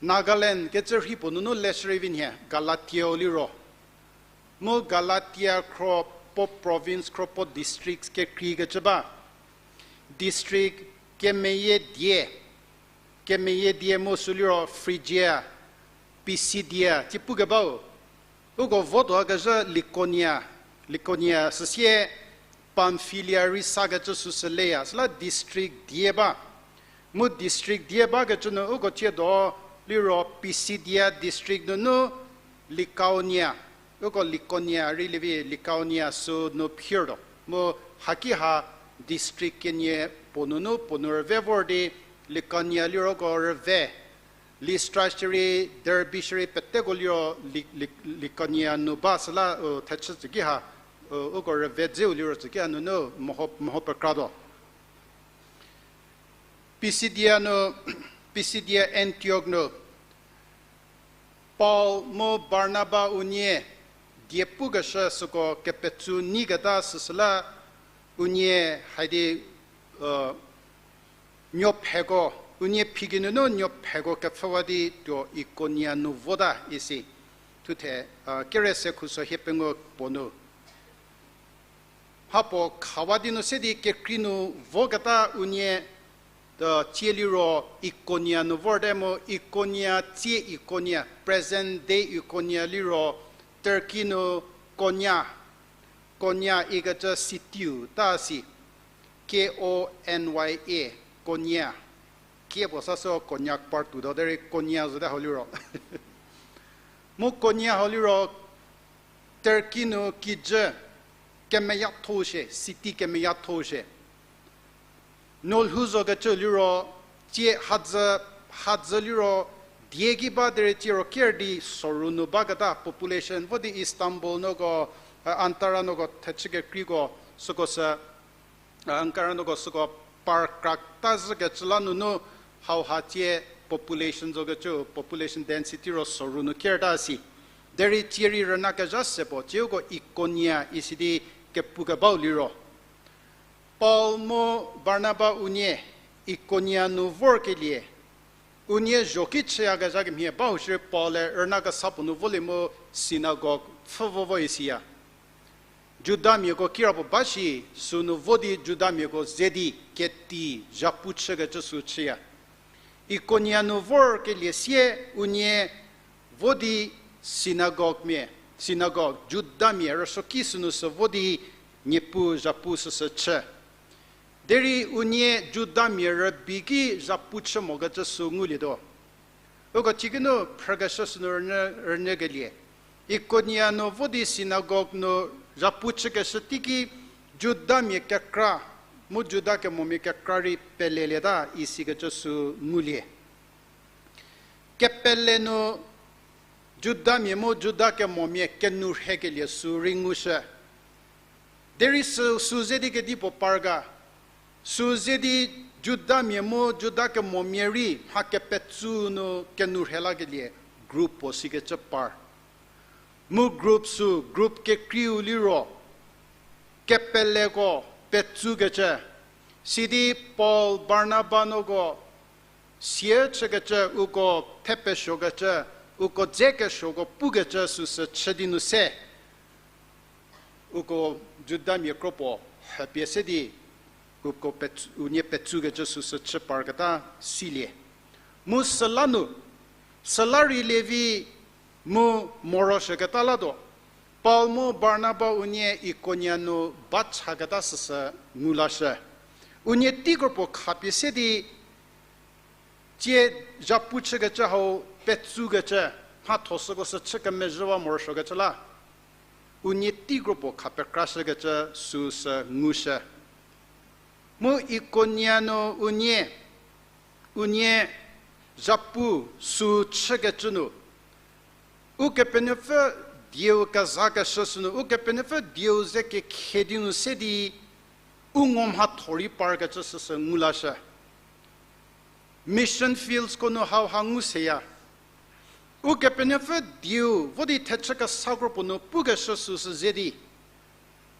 Nagaland kecü rhi puo nunu leshürei vi nhie, Galatiau liro. Mu Galatia khro puo province khro puo district kekreikecü ba. District kemeyie die, kemeyie die mu sü liro Phrygia, Pisidia, tsie pukebau. Uko votuo kezhü Likonia, Likonia süsie Pamfilia rei sakecü süsü leya, süla district die ba. Mu district die bakecü nu uko tsiedo liro Pisidia district nunu Likaonia, uko Likonia rei lievi Likaonia sü nu phirtuo. Mu haki ha district kenie puo nunu puo nu rüve vor di Likonia liro uko rüve. Listra shierei, Derbe shierei peteko liro Li-, Li-, Likonia nu ba süla, u, thechü tsüki ha, u, uko rüve dzeu liro tsüki ha nunu meho, meho pekratuo. Pisidia nu, Pisidia Antiok nu Paul mu Barnaba unie die pukeshü süko kepetsou nyiketa süsüla unie haidi, u, nuopheko, unie phiki nunu nuopheko kepfhüwa di tuo Ikonia nu vota isi. Thuthe, a, kere se khuso hie pengou puo nu. Mhapuo khawa di nu se di kekrei nu voketa unie, tsie liro Ikonia nu vorte mu Ikonia tsie Ikonia, present day Ikonia liro Turkey nu Konya, Konya ikecü city-u ta si, K O N Y A, Konya. Kie puo sa sü Konyak part two do derei Konya zote hau liro. Mu Konya hau liro Turkey nu kijü kemeyatho shie, city kemeyatho shie. Nolhou zokecü liro tsie hadzü hadzü liro, die ki ba derei tiero ker di soru nu baketa population, vo di Istanbul nuko, Ankara nuko thechü kekreiko, süko sü, Ankara nuko süko par krakta zhükecü la nunu hauha tie population zokecü, population density ro soru nu kerta si. Derei tie rei rüna kezha se puo, tieuko Ikonia isi di kepukebau liro, Paul mu Barnaba unie Ikonia nu vorkelie, unie zho ki chüyakezha kemhie bahurei Paul-e rüna kesa puo nu volie mu synagogue pfhü vo vo isiya. Judamiako kirapuo ba shi, sünu vo di Judamiako ze di keti zhapu chükecü sü chüya. Ikonia nu vorkelie sie unie vo di synagogue mia, synagogue, Judamia rüsuoki sünu sü vo di niepu zhapu süsü chü. Derei unie Judamia rübei ki zhapu chü mokecü sü ngulietuo. Uko chikinu phrükeshü sünu rünyü, rünyükelie. Ikonia nu vo di synagogue nu zhapu chükeshü teiki Judamia kekra, mu Juda kemomia kekra rei pelelieta isikecü sü ngulie. Kepele nu Judamia mu Juda kemomia kenu rhekelie sü rei ngushü. Derei sü, sü ze di kedipuo par ga, sü ze di Judamia mu Juda kemomia rei mha kepetsou nu kenu rhelakelie group puo sikecü par. Mu group sü, group kekreiu liro, kepeleko petsoukecü, sidi Paul, Barnaba nuko sie chükecü, uko thepesuokecü, uko dze kesuoko pukecü süsü chü di nu se, uko Judamia kropuo hüpie se di, uko pets-, unie petsoukecü süsü chü parketa silie. Mu süla nu, süla rei lievi mu morosuoketa latuo, Paul mu Barnaba unie Ikonia nu ba chaketa süsü ngulashü. Unie teikropuo khapie se di, tie zhapu chükecü hau petsoukecü, mhatho süko sü chü kemezhüwa morosuokecü la, unie teikropuo khapekrashükecü süsü ngushü. Mu Ikonia nu unie, unie zhapu sü chükecü nu, Ukepenuopfü dieu kezakeshü sünu, Ukepenuopfü dieu ze kekhe di nu se di, u ngo mhatho rei parkecü süsü ngulashü. Mission fields ko nu hauha ngu seya. Ukepenuopfü dieu vo di thechü kesa kropuo nu pukeshü süsü ze di,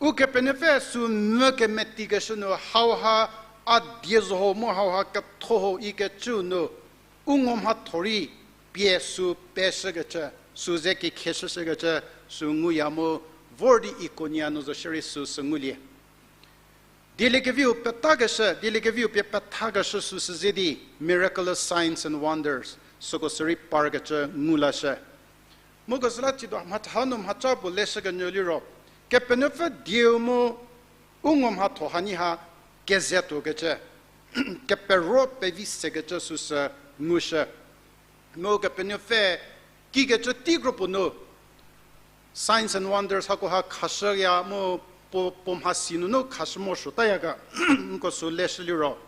Ukepenuopfü sü mvü kemetikeshü nu hauha a die zo ho mu hauha ketho ho ikecü nu, u ngo mhatho rei pie sü peshükecü, sü ze kekheshüshükecü, sü nguya mu vor di Ikonia nu zo shierei süsü ngulie. Dieliekeviu petakeshü, dieliekeviu pie pethakeshü süsü ze di, miraculous signs and wonders, süko sürei parkecü ngulashü. Mu ko süla chiedo mhacha nu mhacha puo leshükenyü liro, Kepenuopfü dieu mu u ngo mhatho hanie ha kezetuokecü, kepero pevi sekecü süsü ngushü. Mu Kepenuopfü kikecü teikropuo nu, signs and wonders hakoha khashüya mu puo, puo mhasi nunu khashü morosuotaya ga, nko sü leshü liro,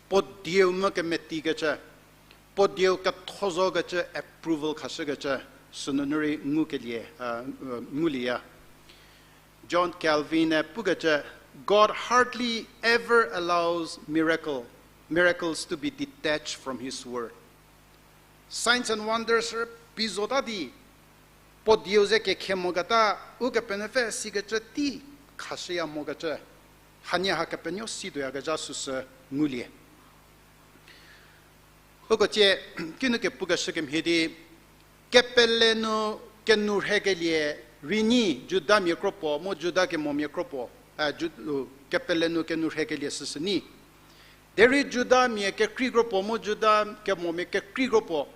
puo dieu mvü kemetikecü, puo dieu ketho zokecü approval khashükecü, sünunu rei ngukelie, a, ngulieya. John Calvin-e pukecü, God hardly ever allows miracle, miracles to be detached from his word. Signs and wonders rübei zota di, puo dieu ze kekhe moketa, Ukepenuopfü sikecü tei khashüya mokecü, hanie ha kepenuo situoyakezha süsü ngulie. Uko tie, kinu kepukeshü kemhie di, kepele nu kenu rhekelie rei nyi, Judamia kropuo mu Juda kemomia kropuo, a, Ju-, u, kepele nu kenu rhekelie süsü nyi. Derei Judamia kekrei kropuo mu Juda kemomia kekrei kropuo,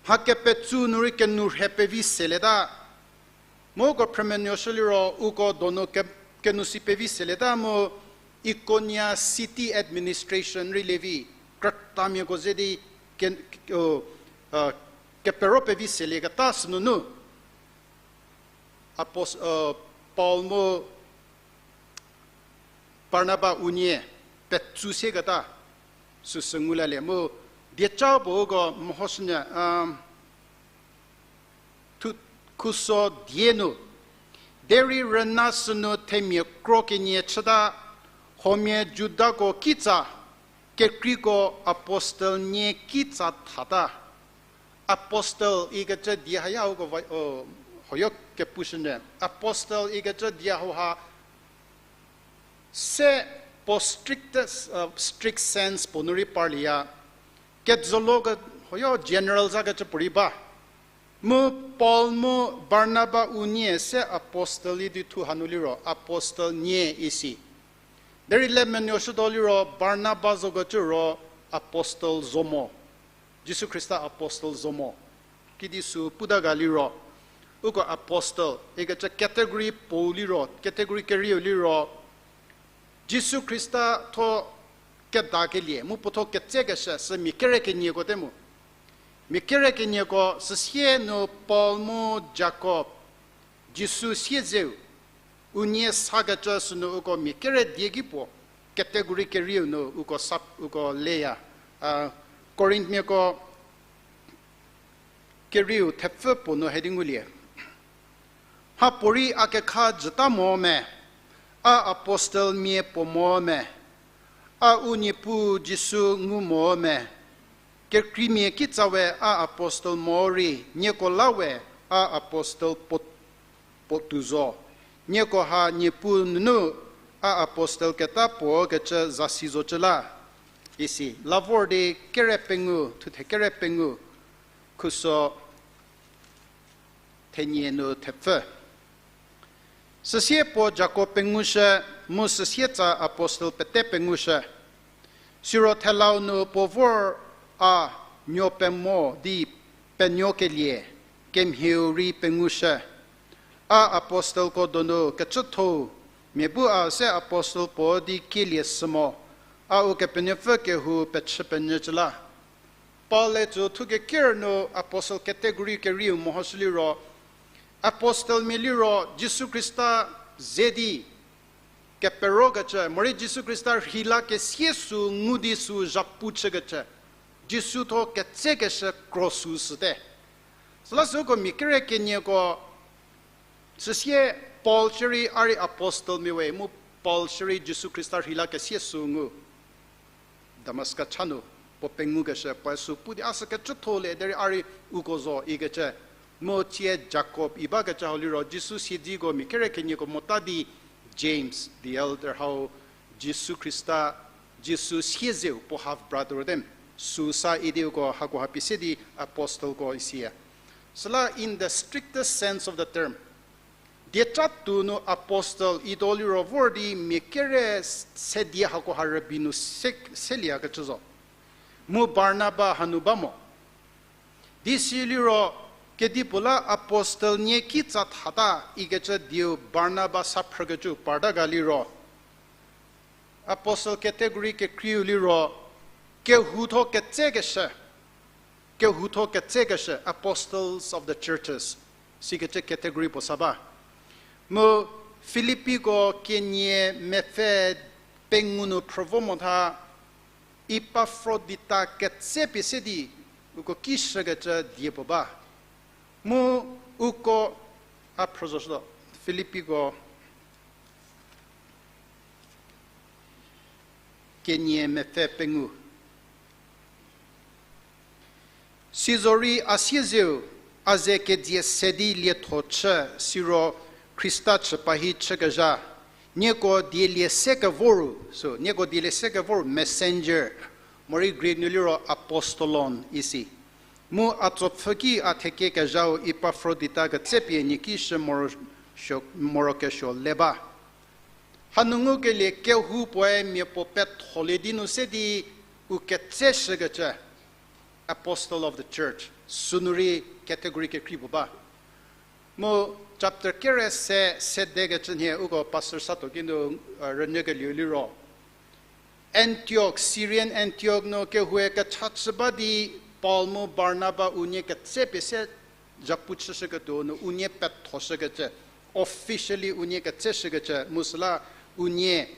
mha kepetsou nu rei kenu rhe pevi selieta. Mu uko phrümenuoshü liro uko donu ke-, kenu si pevi selieta mu Ikonia city administration rei lievi, krütamiako ze di ke-, o, a, kepero pevi selieketa sünunu. Apos-, a, Paul mu Barnaba unie petsu seketa süsü ngulalie mu Dieca puo uko mehoshünyü, um, thu-, khuso die nu. Derei rüna sünu themia kro kenie chüta, huomia Judako kitsa, kekreiko apostel nie kitsa thata. Apostel ikecü die haya uko va-, o, hoyo kepushünyü. Apostel ikecü die hauha se puo strictest, uh, strict sense puo nu rei parlieya. Kejülo ke, hoyo general zakecü puorei ba. Mu Paul mu Barnaba unie se apostel idi thu hanu liro, apostel nie isi. Derei le menuoshütuo liro, Barnaba zokecü ro apostel zo mo. Jisu Khrista apostel zo mo. Kidi sü puta ga liro, uko apostel ikecü category puou liro, category kerieu liro, Jisu Khrista tho kedakelie mu puo tho ketsekeshü sü mia kere kenieko te mu. Mia kere kenieko süsie nu Paul mu Jakob, Jisu siezeu, unie sakecü sünu uko mia kere die ki puo, category kerieu nu uko sa, uko leya. A, Korinthmiako kerieu thepfü puo nu hedi ngulie. Mhapuorei a kekha jüta mo me, a apostel mia puo mo me, a u Niepuu Jisu ngu mo me, kekreimia kitsa we a apostel mo rei, nieko la we a apostel puo, puo tuo zo. Nieko ha Niepuu nunu a apostel keta puo kecü zasi zocü la. Isi, la vor di kere pengou, thuthe kere pengou, khuso thenie nu thepfü. Süsie puo Jakob pengushü, mu süsie tsa apostel pete pengushü. Siro thelau nu puo vor a nuo pemo di penuokelie kemhieu rei pengushü. A apostelko donu kecüthou, mia bu a se apostel puo di kielie sü mo, a Ukepenuopfü kehou pechü penyücü la. Paul-e tsü thukeker nu apostel category kerieu mehoshü liro, apostelmia liro Jisu Khrista ze di keperokecü, morei Jisu Khrista rhei la kesie sü ngu di sü zhapu chükecü, Jisu tho ketsekeshü kro sü süte. Süla süko mia kere kenieko, süsie Paul shierei a rei apostelmia we, mu Paul shierei Jisu Khrista rhei la kesie sü ngu. Damaska cha nu, puo pengukeshü, puoe sü pu di a sü kecütho le derei a rei uko zo ikecü. Mu tsie Jakob i bakecü hau liro, Jisu siedziko mia kere kenieko mota di James the elder hau, Jisu Khrista, Jisu siezeu puo half brother te, sü sa idi uko hakoha pie se di apostelko isiya. Süla in the strictest sense of the term, dieca tuo nu apostel ituo liro vor di mia kere se di hakoha rübei nu se, selieyakecü zo. Mu Barnaba hanu ba mo. Di si liro kedipuo la apostel nie kitsa thata ikecü dieu Barnaba sa phrükecü parta ga liro, apostel category kekreiu liro, kehoutho ketsekeshü, kehoutho ketsekeshü, apostles of the churches, sikecü category puo sa ba. Mu Filippiko kenie mepfü pengou nu phrü vo motha, Epafrodita ketse pie se di uko ki shükecü die puo ba. Mu uko, a phrü zo shütuo, Filippiko kenie mepfü pengou. Sizorei a siezeu, a ze kedzie se di lietho chü, siro Khrista chü pa hi chükezha, nieko dielie se kevoru, so, nieko dielie se kevoru messenger, morei Greek nu liro apostolon isi. Mu a tsopfhü ki a thekie kezhau Epafrodita ketse pie nieki shü moro-, sho-, morokesuo le ba. Hanu ngukelie kehou puoe mia puo petholie di nu se di u ketse shükecü, apostle of the church, sünu rei category kekrei puo ba. Mu chapter kere se, sedekecü nhie uko pastor satuo ki nu, uh, rünyükelieu liro, Antioch, Syrian Antioch nu kehoue kecha chü ba di Paul mu Barnaba unie ketse pie se zhapu chüshüketuo nu unie pethoshükecü, officially unie ketseshükecü, mu süla unie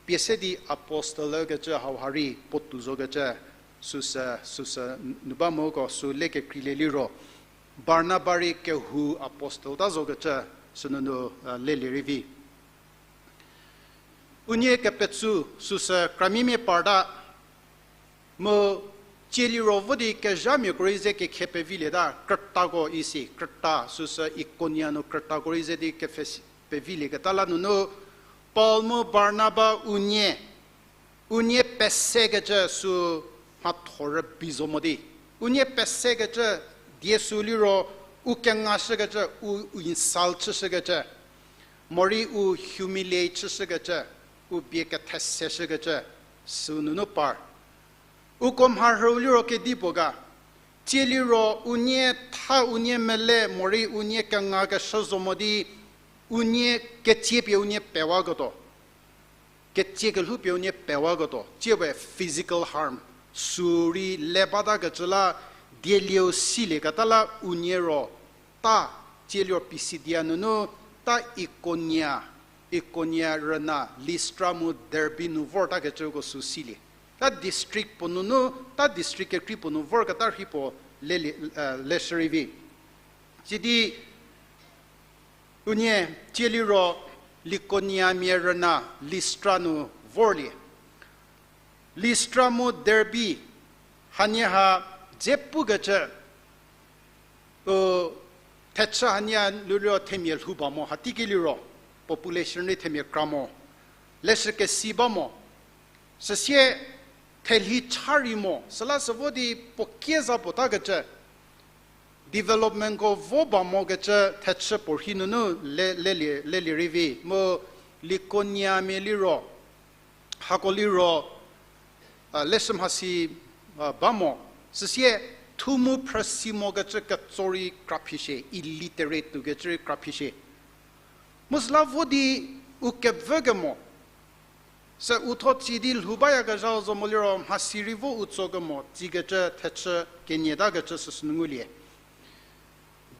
pie se di apostle kecü hauha rei puotou zokecü, Süsü, süsü nu ba moko sü lekekreilie liro, Barnaba rei kehou apostle ta zokecü, sünunu, lelie rei vi. Unie kepetsü süsü kramimia parta, mu tsie liro vo di kezhamiako rei ze kekhe pevilieta, krütako isi, krüta süsü Ikonia nu krütako rei ze di kepfhe si-, pevilieketa la nunu, Paul mu Barnaba unie, unie pesekecü sü mhatho rübei zo mo di. Unie pesekecü die sü liro, u kengashükecü, u, u insult chüshükecü, morei u humiliate chüshükecü, u bie ketheseshükecü, sünunu par. Uko mharhüu liro kedipuo ga, tsie liro unie tha unie mele morei unie kengakeshü zo mo di, unie ketsie pie unie pewaketuo. Ketsie kelhou pie unie pewaketuo. Tsie we physical harm. Sü rei le batakecü la, dielieu silieketa la unie ro, ta, tsie liro Pisidia nunu, ta Ikonia, Ikonia rüna Listra mu Derbe nu vortakecüko sü silie. Ta district puo nunu, ta district kekrei puo nu vorketa rhei puo le, leshü rei vi. Sidi unie tsie liro Likoniamia rüna Listra nu vorlie. Listra mu Derbe hanie ha dze pukecü, u, thechü hanie liro themia lhou ba mo, hatiki liro population rei themia kra mo, leshü kesi ba mo, süsie thelhi cha rei mo, süla sü vo di puo kie za puo takecü, developmentko vo ba mokecü thechü puo rhei nunu le, lelie, lelie rei vi, mu Likoniamia liro, hako liro, leshü mhasi, ba mo, süsie thu mu phrüsi mokecü ketso rei kraphishie, illiterate tuokecü rei kraphishie. Mu süla vo di u kevü kemo, sü u tho tsi di lhou bayakezhau zo mo liro mhasi rei vo u tso kemo tsikecü thechü kenie takecü süsü nu ngulie.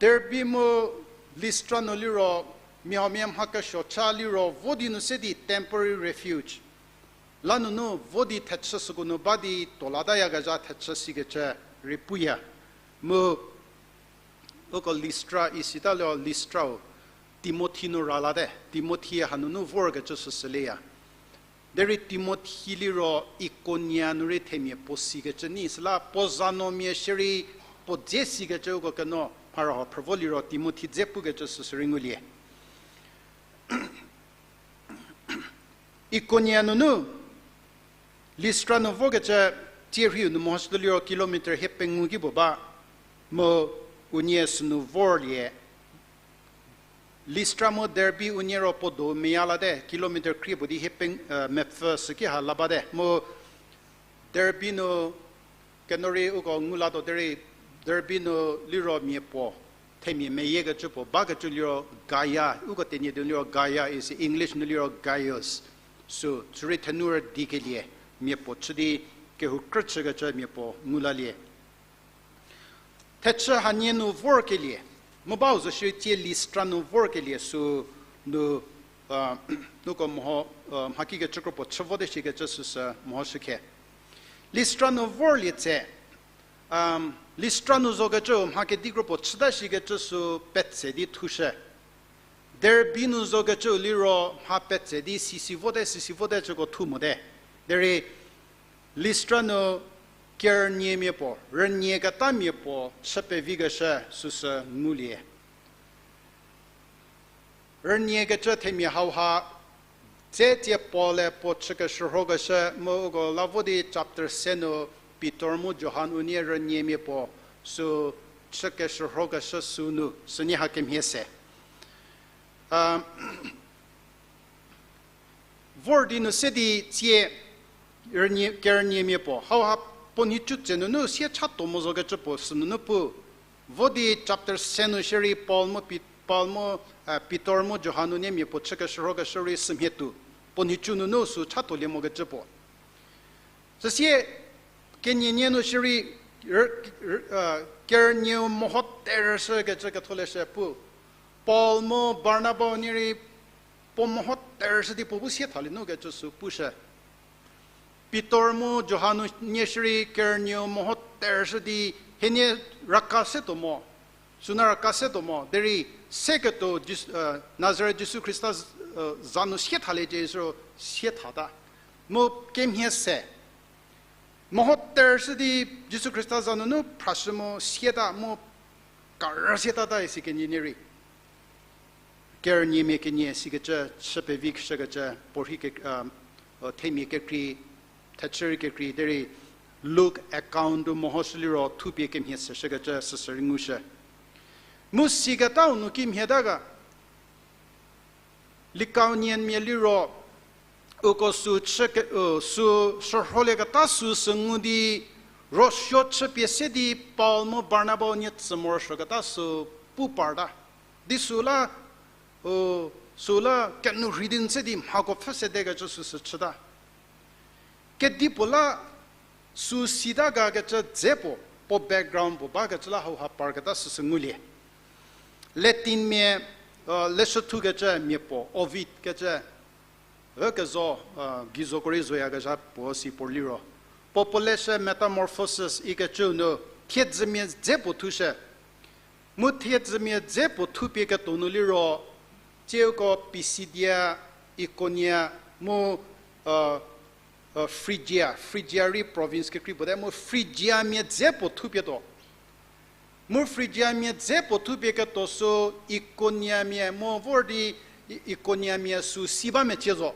Derbe mu Listra nu liro, mia huomia mha kesuo cha liro vo di nu se di temporary refuge la nunu vo di thechü süko nu ba di tuo latayakezha thechü sikecü rei puya. Mu uko Listra isita liro Listrau Timothi nu ra late, Timothi hanunu vorkecü süsü leya. Derei Timothi liro Ikonia nu rei themia puo sikecü nyi süla puo za nuomia shierei puo dze sikecü uko keno mhara ho phrüvo liro Timothi dze pukecü süsü rei ngulie. Ikonia nunu Listra nu vokecü tsie rhiu nu mehoshütuo liro kilometer hie pengou ki puo ba, mu unie sünu vorlie. Listra mu Derbe unie ro puo do meya late, kilometer krie puo di hie peng, mepfü süki ha la bate. Mu Derbe nu keno rei uko ngu latuo derei, Derbe nu liro mia puo themia meyiekecü puo bakecü liro Gaia, uko Tenyidie nu liro Gaia is English nu liro Gaius. Sü, sürei thenu rüdikelie mia puo chü di kehou krü chükecü mia puo ngu lalie. Thechü hanie nu vorkelie, mu bau zo shierei tsie Listra nu vorkelie sü nu, uko meho, mha kikecü kropuo chü vote shikecü süsü mehoshükhe. Listra nu vorlie tse, Listra nu zokecü mha kedi kropuo chüta shikecü sü petse di thushü. Derbe nu zokecü liro mha petse di sisi vote, sisi vote cüko thu mote. Derei Listra nu kerüniemia puo, rünieketamia puo chü pevikeshü süsü ngulie. Rüniekecü themia hauha, tse tsie Paul-e puo chükeshürhokeshü mu uko la vo di chapter se nu Pitor mu Johan unie rüniemia puo sü chükeshürhokeshü sünu sünie hakemhie se. Vor di nu se di tsie rünie, kerüniemia puo hauha puo nhicu tse nunu sie chato mo zokecü puo sünunu pu. Vo di chapter se nu shierei Paul mu Pi-, Paul mu, Pitor mu Johan unie mia puo chükeshürhokeshü rei sümhie tuo. Puo nhicu nunu sü chatolie mokecü puo. Süsie kenienie nu shierei, kerünieu meho terüshükecü ketholeshü pu. Paul mu Barnaba unie rei puo meho terüshü di puo bu sie thalie nukecü sü pushü. Pitor mu Johan-u nie shierei kerünieu meho tershü di, hienie raka se tuo mo, sünu raka se tuo mo, derei seketuo Jis-, Nazaret Jisu Khrista za nu sie thaliecie siro sie thata. Mu kemhie se meho tershü di Jisu Khrista za nunu phrashü mu sieta mu karü sietata isi kenie nie rei. Kerüniemia kenie sikecü, chü pevi shükecü, puorhi ke, themia kekrei, thechü rei kekrei, derei Luke account-u mehoshü liro thupie kemhie se shükecü süsü rei ngushü. Mu siketau nu kimhie ta ga, Lycaonianmia liro, uko sü chü ke, u, sü shürholieketa süsü ngu di, ruosuo chüpie se di Paul mu Barnaba unie tsü morosuoketa sü pu parta. Di süla, u, süla kenu rhei di n se di mhako pfhü sedekecü süsü chüta. Kedipuo la sü sita gakecü dze puo, puo background puo bakecü la hauha parketa süsü ngulie. Latinmia, leshüthukecü mia puo, Ovid kecü, ükezo, gizoko rei zoyakezha puo si puo liro, puo puo leshü Metamorphosis ikecüu nu thiedzümia dze puo thushü. Mu thiedzümia dze puo thupie ketuo nu liro, tsieuko Pisidia, Ikonia, mu Phrygia, Phrygia rei province kekrei puo te, mu Phrygiamia dze puo thupie tuo. Mu Phrygiamia dze puo thupie ketuo sü Ikoniamia mu vor di I-, Ikoniamia sü si ba mecie zo.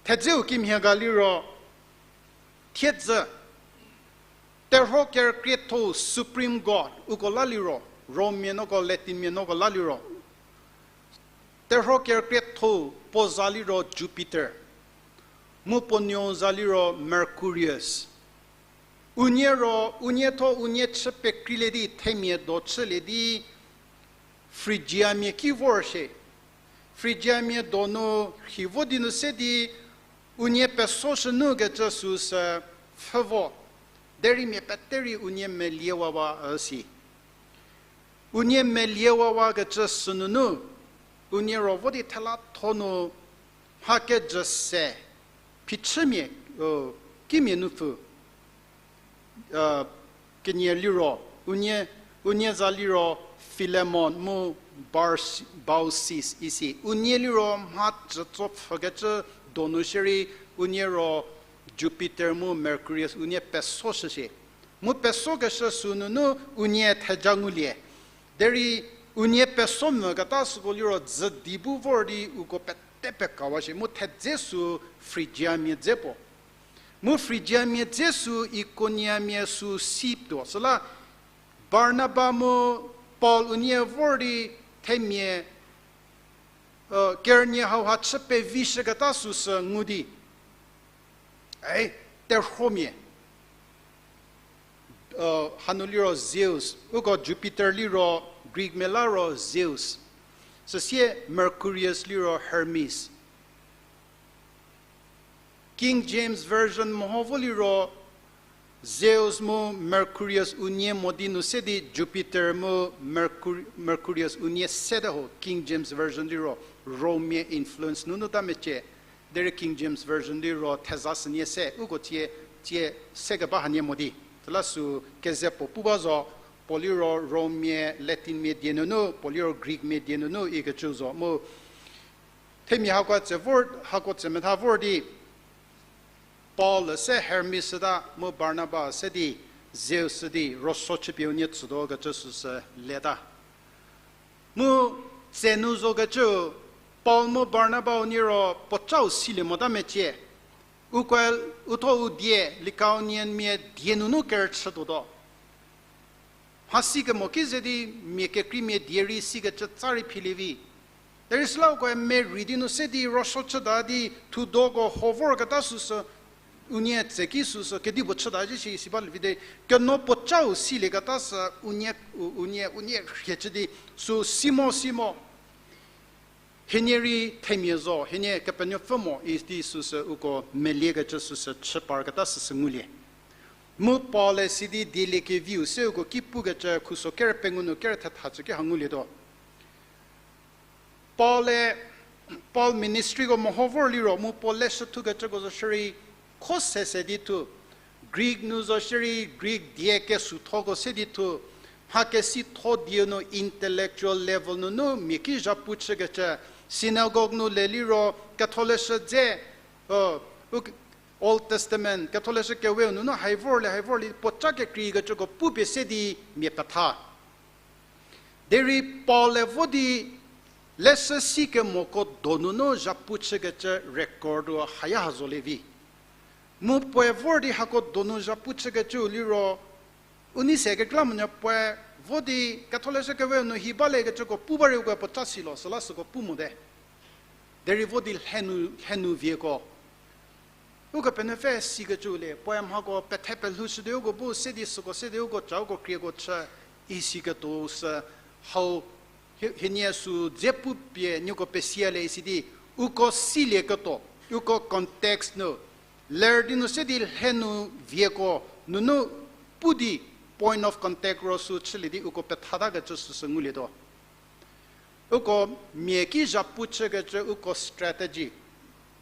Thedzeu kimhie ga liro, thiedzü, terhuo kerükrietho-u supreme god uko la liro, Romemia noko, Latinmia noko la liro, terhuo kerükrietho-u puo za liro Jupiter, mu puo nuou za liro Mercurius. Unie ro, unie thuo unie chü pekreilie di themia do chülie di Phrygiamia ki vor shie. Phrygiamia donu rhi vo di nu se di unie pesoshü nu kecü süsü pfhü vo. Derei mia pete rei unie meliewawa üsi. Unie meliewawakecü sünunu, unie ro vo di thela tho nu mha kejü se, phichümia, kimia nupfu, kenie liro, unie, unie za liro Philemon mu Baucis isi. Unie liro mha cütso pfhükecü donu shierei, unie ro Jupiter mu Mercurius unie pesoshü shie. Mu pesokeshü sünunu unie theja ngulie. Derei unie peso mvüketa süko liro dzü di bu vor di uko pete pekawa shie. Mu thedze sü Phrygiamia dze puo. Mu Phrygiamia dze sü Ikoniamia sü si tuo. Süla Barnaba mu Paul unie vor di themia, kerünie hauha chü pevishüketa süsü ngu di, ei, terhuomia, hanu liro Zeus, uko Jupiter liro Greekmia la ro Zeus, süsie Mercurius liro Hermes. King James Version meho vo liro Zeus mu Mercurius unie mo di nu se di Jupiter mu Mercur-, Mercurius unie sete ho King James Version liro Romemia influence nunu ta mecie. Derei King James Version liro theza sünie se, uko tsie, tsie sekeba hanie mo di. Süla sü keze puo pu ba zo, puo liro Romemia, Latinmia die nunu, puo liro Greekmia die nunu ikecü zo. Mu themia hako tse vor, hako tse metha vor di, Paul se Hermes süta, mu Barnaba se di Zeus sü di, ruosuo chüpie unie tsütuo kecü süsü leta. Mu tsenu zo kecü, Paul mu Barnaba unie ro puocau silie mota mecie. Uko, uthuo u die, Lycaonianmia die nunu kerüchütuotuo. Mhasi kemo ki ze di mia kekreimia die rei sikecü tsa rei philie vi. Derei süla ukoe merei di nu se di ruosuo chüta di thudoko ho vorketa süsü, unie tseki süsü kedipuo chüta zhie shi si balie vi de, keno puocau silieketa sü unie, u-, unie, unie rhie chü di sü si mo, si mo. Hienie rei themia zo, hienie Kepenuopfü mo idi süsü uko meliekecü süsü chü parketa süsü ngulie. Mu Paul-e sidi dieliekeviu se uko ki pukecü khuso kere pengou nu kere thetha cü ki ha ngulietuo. Paul-e, Paul ministryko meho vor liro mu Paul leshü thukecüko zo shierei kho sese di thu, Greek nu zo shierei Greek die kesuthoko se di thu, mha kesitho dieu nu intellectual level nunu mia ki zhapu chükecü, synagogue nu le liro ketholeshü dze, u, u, Old Testament, ketholeshü keweu nunu hai vorlie, hai vorlie, puoca kekreikecüko pupie se di mia petha. Derei Paul-e vo di leshü sikemoko donunu zhapu chükecü record-u haya ha zolie vi. Mu puoe vor di hako donu zhapu chükecüu liro, u nei se kekreilamonyü puoe vo di ketholeshü keweu nu hi baliekecüko pu ba rei uko puoca si lo, süla süko pu mote. Derei vo di lhenu, lhenu vieko Ukepenuopfü sikecüu le, puoe mhako pethe pelhoushü di uko bu se di süko se di uko ca uko krieko chü, isiketuo sü hau, hie-, hienie sü dze pupie nieko pesialie isi di, uko silieketuo, uko context nu, ler di nu se di lhenu vieko nunu pu di point of contact ro sü chülie di uko pethatakecü süsü ngulietuo. Uko mia ki zhapu chükecü uko strategy.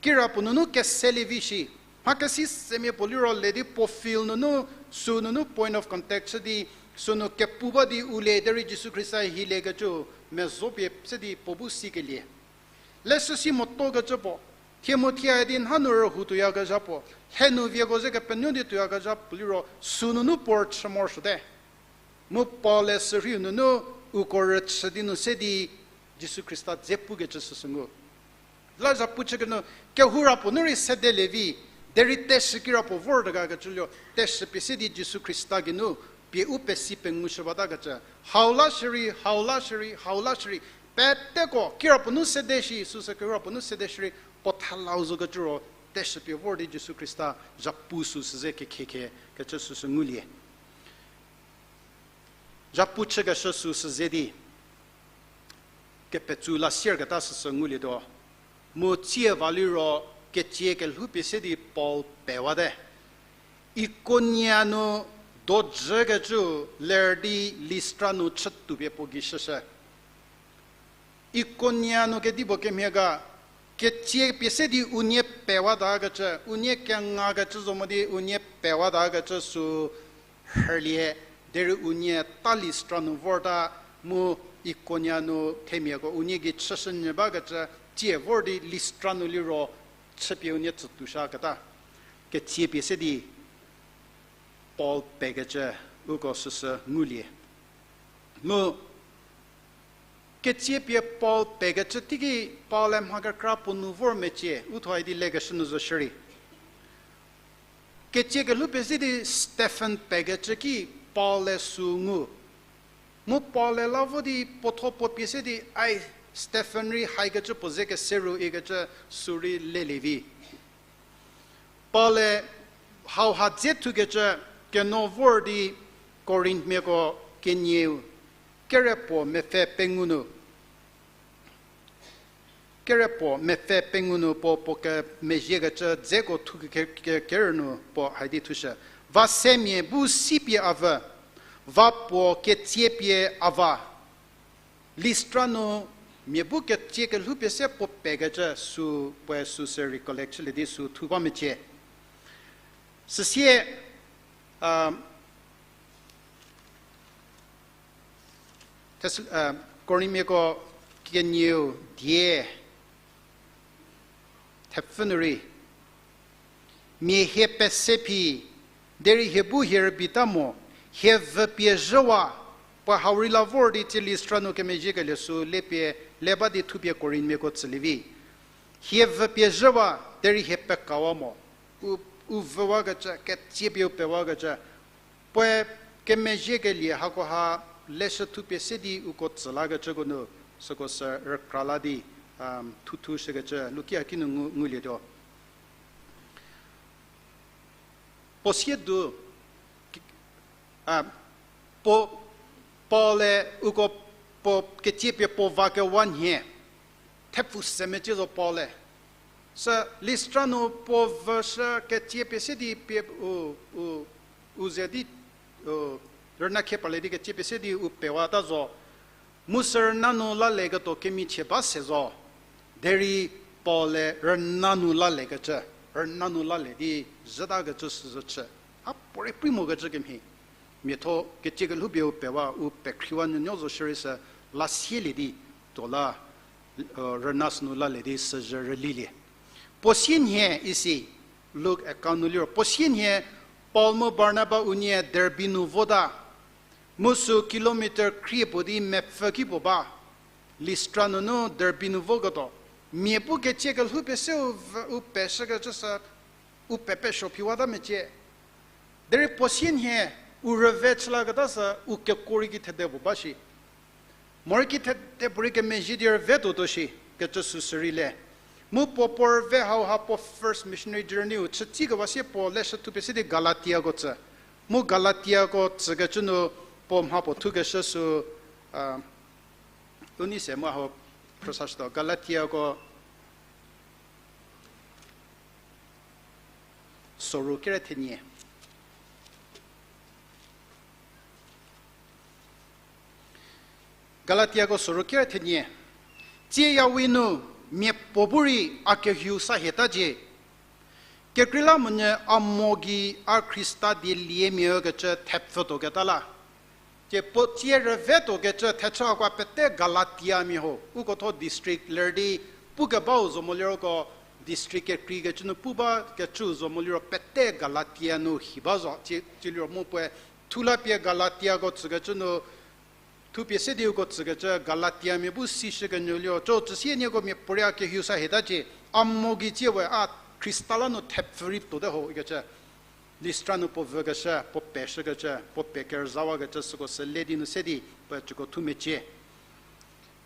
Kirapuo nunu keselie vi shi. Mha kesi semia puo liro le di puo field nunu, sü nunu point of contact chü di, sünu kepu ba di u le derei Jisu Khrista hiliekecü mezo pie se di puo bu sikelie. Leshü si motokecü puo, thie mu thie di nhanu rühou tuoyakezha puo, lhenu vieko ze kepenuo di tuoyakezha puo liro, sü nunu puo rüchü morosuote. Mu Paul-e sürheiu nunu uko rüchü di nu se di Jisu Khrista dze pukecü süsü ngu. La zhapu chükenu kehoura puo nu rei sedelie vi, derei teshü kirapuo vortagakecü liro, teshü pie se di Jisu Khrista geinu pie u pesi pengushü batakecü. Hau la shierei, hau la shierei, hau la shierei. Peteko kirapuo nu sede shi, süsü kirapuo nu sede shierei, puo thelau zokecü ro, teshü pie vor di Jisu Khrista zhapu süsü ze kekhiekhie kecü süsü ngulie. Zhapu chükeshü süsü ze di, kepetsou la sierketa süsü ngulietuo. Mu tsie va liro ketsie kelhoupie se di Paul pewate. Ikonia nu dojükecü ler di Listra nu chütuo pie puo gei shüshü. Ikonia nu kedipuo kemhie ga, ketsie pie se di unie pewatakecü, unie kengakecü zo mo di unie pewatakecü sü rhülie, derei unie ta Listra nu vorta, mu Ikonia nu themiako unie gei chüshünyü bakecü, tsie vor di Listra nu liro chüpie unie tsütuoshaketa. Ketsie pie se di Paul pekecü uko süsü ngulie. Mu ketsie pie Paul pekecü teiki Paul-e mha kekra puo nu vor mecie, u thuo idi lekeshü nu zo shierei. Ketsie kelhoupie se di Stephen pekecü ki Paul-e sü ngu. Mu Paul-e la vo di puotho puo pie se di ai Stephen rei haikecü puo ze kese ru ikecü sü rei lelie vi. Paul-e hauha dze thukecü keno vor di Korinthmiako kenieu, kere puo mepfü pengou nu, kere puo mepfü pengou nu puo puo kemezhiekecü dzeko thu ke-, ke-, kerü nu puo haidi thushü. Va se mia bu sipie a vü, va puo ketsie pie a va. Listra nu mia bu ketsie kelhoupie se puo pekecü sü puoe süsü recollect chülie di sü thu ba mecie. Süsie, a, Thess-, a, Korinthmiako kenieu die thepfü nu rei, mia hie pese phi, derei hie bu hie rübeita mo, hie vü pie zhüwa, puo hau rei la vor di tsie Listra nu kemezhiekelie sü le pie, le ba di thupie Korinthmiako tsülie vi. Hie vü pie zhüwa, derei hie pekawa mo. U, u vüwakecü, ketsie pie u pewakecü. Puoe kemezhiekelie hakoha leshü thupie se di uko tsü lakecüko nu, süko sü rükra la di, um, thuthu shükecü, luki haki nu ngu, ngulietuo. Puo siedu, ki-, a, puo, Paul-e uko puo ketsie pie puo vakewa nhie, thepfu se mecie zo Paul-e. Sü Listra nu puo vüshü ketsie pie se di pie u, u, u ze di, u, rüna khie parlie di ketsie pie se di u pewata zo. Mu sü rüna nu laleketuo kemichie ba se zo. Derei Paul-e rüna nu lalekecü. rüna nu lalie di zhütakecü süzü chü. A puorei prei mokecü kemhie. Miatho kecie kelhoupie u pewa, u pekhriwa nuonuo zo shierei sü lasielie di tuo la, rüna sünu lalie di süzhü rülilie. Puo sienhie isi, Luk account nu liro, puo sienhie Paul mu Barnaba unie Derbe nu vota. Mu sü kilometer krie puo di mepfü ki puo ba. Listra nunu Derbe nu voketuo. Mia bu kecie kelhoupie se u peshükecü sü, u pepesuo phiwata mecie. Derei puo sienhie, u rüve chülaketa sü, u kekuo rei ki thede puo ba shi. Morei ki thede puorei kemezhie di rüve tuotuo shi, kecü süsü rei le. Mu puo puo rüve hauha puo first missionary journey-u chütsikewa sie puo leshü thupie se di Galatiako tsü. Mu Galatiako tsükecü nu puo mha puo thukeshü sü, u nei se mu hau phrüsashütuo. Galatiako soru kere thenie. Galatiako soru kere thenie. Tsieyawi nu miapuo bu rei a kehieu sa hietacie. Kekreilamonyü a mo gei a Khrista dieliemia ükecü thepfütuoketa la. Tie puo tsie rüve tuokecü thechü hakoa pete Galatiamia ho. Uko tho district ler di pukebau zo moliroko district kekreikecü nu pu bakecü zo moliro pete Galatia nu hi ba zo. Tsie, tsie liro mu puoe thulapie Galatiako tsükecü nu thupie se di uko tsükecü Galatiamia bu sishükenyü liro, cho tsüsie nieko miapuorei a kehieu sa hietacie, a mo gei tsie we a Khrista la nu thepfü rei tuote ho ikecü. Listra nu puo vükeshü, puo peshükecü, puo pekerüzawakecü süko sü le di nu se di puoe cüko thu mecie.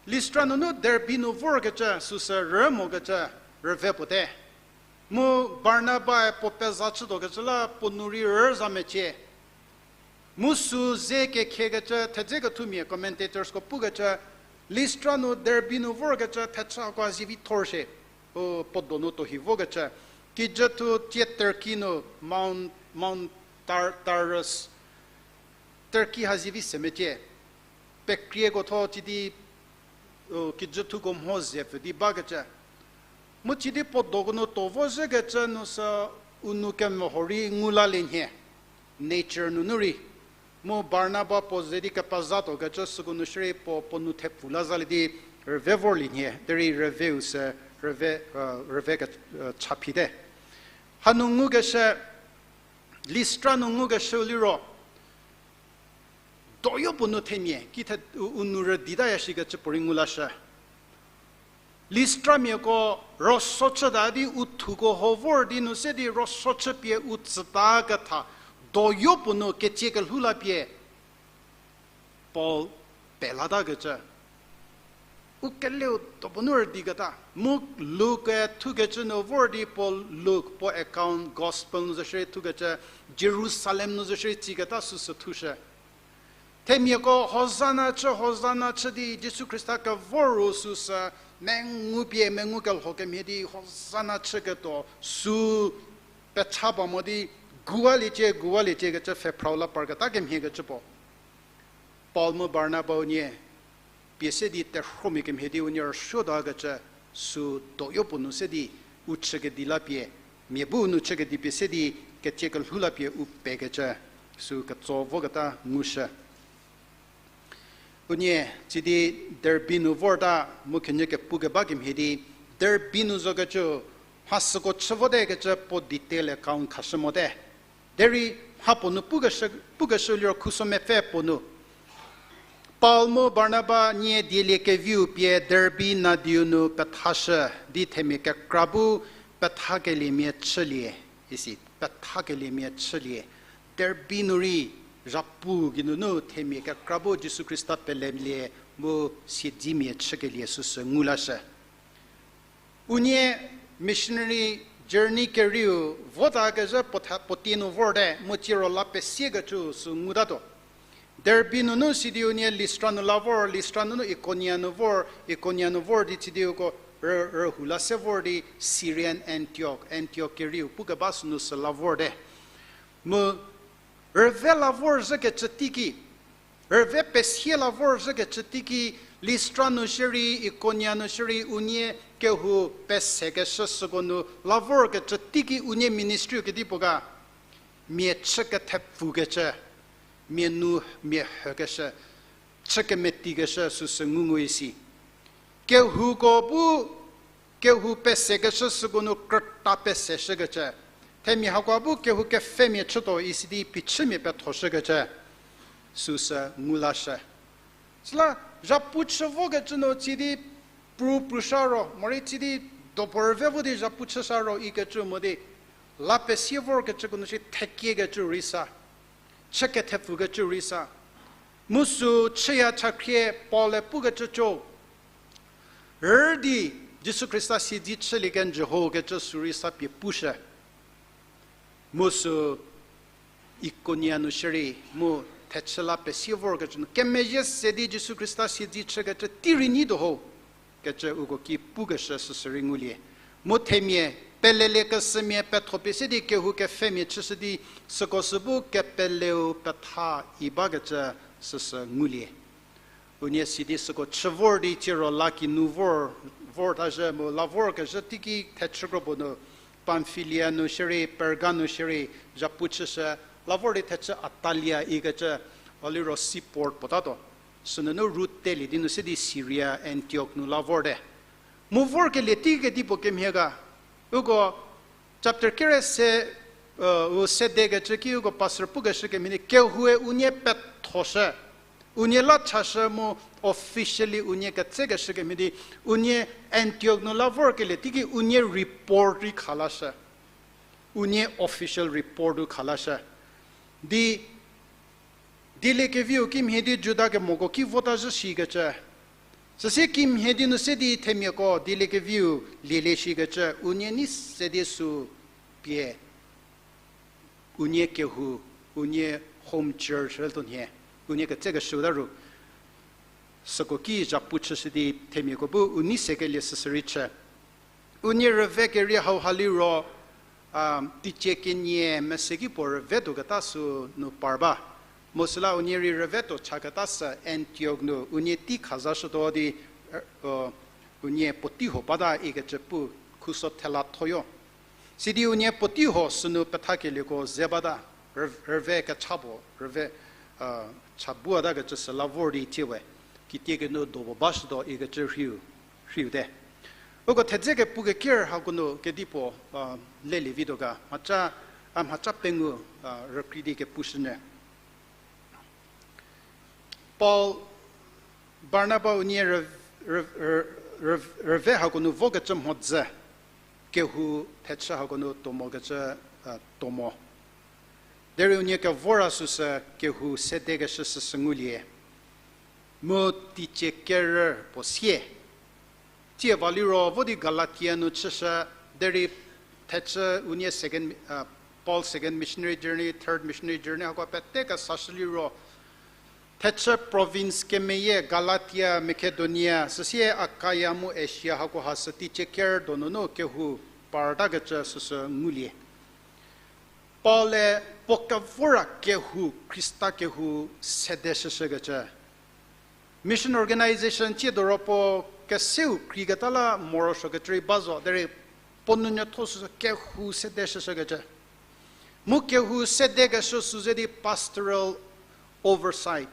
Listra nunu Derbe nu vorkecü süsü rü mokecü rüve puote. Mu Barnabae puo peza chütuokecü la puo nu rei rüza mecie. Mu sü ze kekhiekecü thedze kethumia commentatorsko pukecü, Listra nu Derbe nu vorkecü thechü hakoa zivi thor shie, u puo donu tuo hi vokecü. Kijüthu tie Turkey nu Mount, Mount Tar-, Taurus, Turkey ha zivi se mecie. Pekrieko tho cidi, u, kijüthuko mho ze pfü di bakecü. Mu cidi puo doko nu tuo vozhükecü nu sü u nou kemeho rei ngu lalie nhie. Nature nunu rei. Mu Barnaba puo ze di kepezatuokecü süko nu shierei puo, puo nou thepfu la zalie di rüve vorlie nhie. Derei rüveu sü rüve, rüve ke, cha phite. Hanu ngukeshü, Listra nu ngukeshüu liro, doyo puo nu themia, ki the, u, u nou rüditaya shikecü puorei ngu lashü. Listramiako roso chüta di u thuko ho vor di nu se di roso chüpie u tsüta ketha, doyo puo nu kecie kelhou lapie Paul pelatakecü. U keleu do puo nu rüdiketa. Mu Luke thukecü nu vor di puo Luke puo account gospel nu zo shierei thukecü, Jerusalem nu zo shierei tsiketa süsü thushü. Themiako Hosana chü, Hosana chü di Jisu Khrista kevor ru süsü, mengu pie, mengu kelho kemhie di Hosana chüketuo, sü pecha ba mo di, guwaliecie, guwaliecie kecü pfhephrau la parketa kemhiekecü puo. Paul mu Barnaba unie pie se di terhuomia kemhie di unie rüsuotakecü sü doyo puo nu se di u chükedi la pie, mia bu u nou chükedi pie se di kecie kelhou la pie u pekecü sü ketso voketa ngushü. Unie, tsidi Derbe nu vorta mu khenyü kepu keba kemhie di, Derbe nu zokecü, mha süko chü votekecü puo detail account khashü mote. Derei mha puo nu pukeshü, pukeshü liro khuso mepfü puo nu. Paul mu Barnaba nie dielie keviu pie Derbe nadiu nu pethashü di themia kekra bu pethakeliemia chülie, isi, pethakeliemia chülie. Derbe nu rei zhapu geinunu themia kekra bu Jisu Khrista pelelie mu siedzimia chükelie süsü ngu lashü. Unie missionary journey kerieu votakezhü puo tha, puo tie nu vorte, mu tsiero la pesiekecü sü ngutatuo. Derbe nunu sidi unie Listra nu la vor, Listra nunu Ikonia nu vor, Ikonia nu vor di tsidi uko rü, rühou la se vor di Syrian Antioch, Antioch kerieu pukeba sünu sü la vorte. Mu rüve la vorzhükecü teiki, rüve pesie la vorzhükecü teiki, Listra nu shierei, Ikonia nu shierei, unie kehou pesekeshü süko nu la vorkecü teiki unie ministry-u kedipuo ga, mia chü kethepfukecü, mia nu, mia hükeshü, chü kemetikeshü süsü ngu ngu isi. Kehouko bu, kehou pesekeshü süko nu krüta peseshükecü, themia hakoha bu kehou kepfhemia chütuo isi di phichümia pethoshükecü süsü ngu lashü. Süla zhapu chü vokecü nu tsi di pru prusa ro, morei tsi di dopuo rüve vo di zhapu chüsa ro ikecü mo di, la pesie vorkecüko nu shi thekiekecü rei sa, chü kethepfukecü rei sa. Mu sü chüya chakhrie Paul-e pukecü co, rü di Jisu Khrista siedze chülie kenjü ho kecü sü rei sa pie pushü. Mu sü Ikonia nu shierei, mu thechü la pesie vorkecü nu kemezhie se di Jisu Khrista siedze chükecü tei rei nyi tuo ho kecü uko ki pukeshü süsü rei ngulie. Mu themia, pelelie kesümia petho pie se di kehou kepfhemia chüshü di, süko sü bu kepeleu petha i bakecü süsü ngulie. Unie sidi süko chü vor di tsie ro la kinu vor, vor tazhü mu la vorkezhü teiki thechü kro puo nu, Pamfilia nu shierei, Perga nu shierei, zhapu chüshü, la vor di thechü Atalia ikecü, a liro seaport puotatuo. Sünunu route telie di nu se di Syria, Antioch nu la vorte. Mu vorkelie teiki kedipuo kemhie ga, uko chapter kere se, u sedekecü ki uko pastor pukeshü kemhie di, kehoue unie pethoshü, unie la chashü mu officially unie ketsekeshü kemhie di, unie Antioch nu la vorkelie teiki unie report rei khalashü. Unie official report u khalashü. Di, dieliekeviu kimhie di Juda kemoko ki vota zhü shikecü. Süsie kimhie di nu se di themiako dieliekeviu lielie shikecü, unie nei se di sü pie unie kehou, unie home church rütuo nhie, unie ketsekeshüta ru. Süko ki zhapu chüshü di themiako bu u nei sekelie süsü rei chü. Unie rüve kerie hauha liro, a, teicie kenie mese ki puo rüve tuoketa sü nu par ba. Mu süla unie rei rüve tuo chaketa sü Antioch nu unie tei khazashütuo di, unie puotei huo bata ikecü pu khuso thela thoyo. Sidi unie puotei huo sünu pethakelieko ze bata, rü-, rüve kecha puo, rüve, a, cha buatakecü süla vor di thie we, kitiekinu do puo bashütuo ikecü rhiu, rhiu te. Uko thedze kepu keker hako nu kedipuo, a, lelie vituo ga, mhaca, a, mhaca pengou, a, rükrei di kepushünyü. Paul, Barnaba unie rü-, rü-, rü-, rü-, rüve hako nu vokecü mhodzü, kehou thechü hako nu tuomokecü, a, tuomo. Derei unie kevor ra süsü kehou sedekeshü süsü ngulie. Mu teicie kerü puo sie. Tsie va liro vo di Galatia nu chüshü, derei thechü unie second, a, Paul second missionary journey, third missionary journey hako pete kesashü liro, thechü province kemeyie Galatia, Macedonia, süsie Akaia mu Asia hakoha sü teicie kerü donunu kehou partakecü süsü ngulie. Paul-e puo kevor ra kehou, Khrista kehou sede shüshükecü. Mission organization tsiedo ro puo keseu kreiketa la morosuokecü rei ba zo, derei puo nunyütho süsü kehou sede shüshükecü. Mu kehou sedekeshü sü ze di pastoral oversight.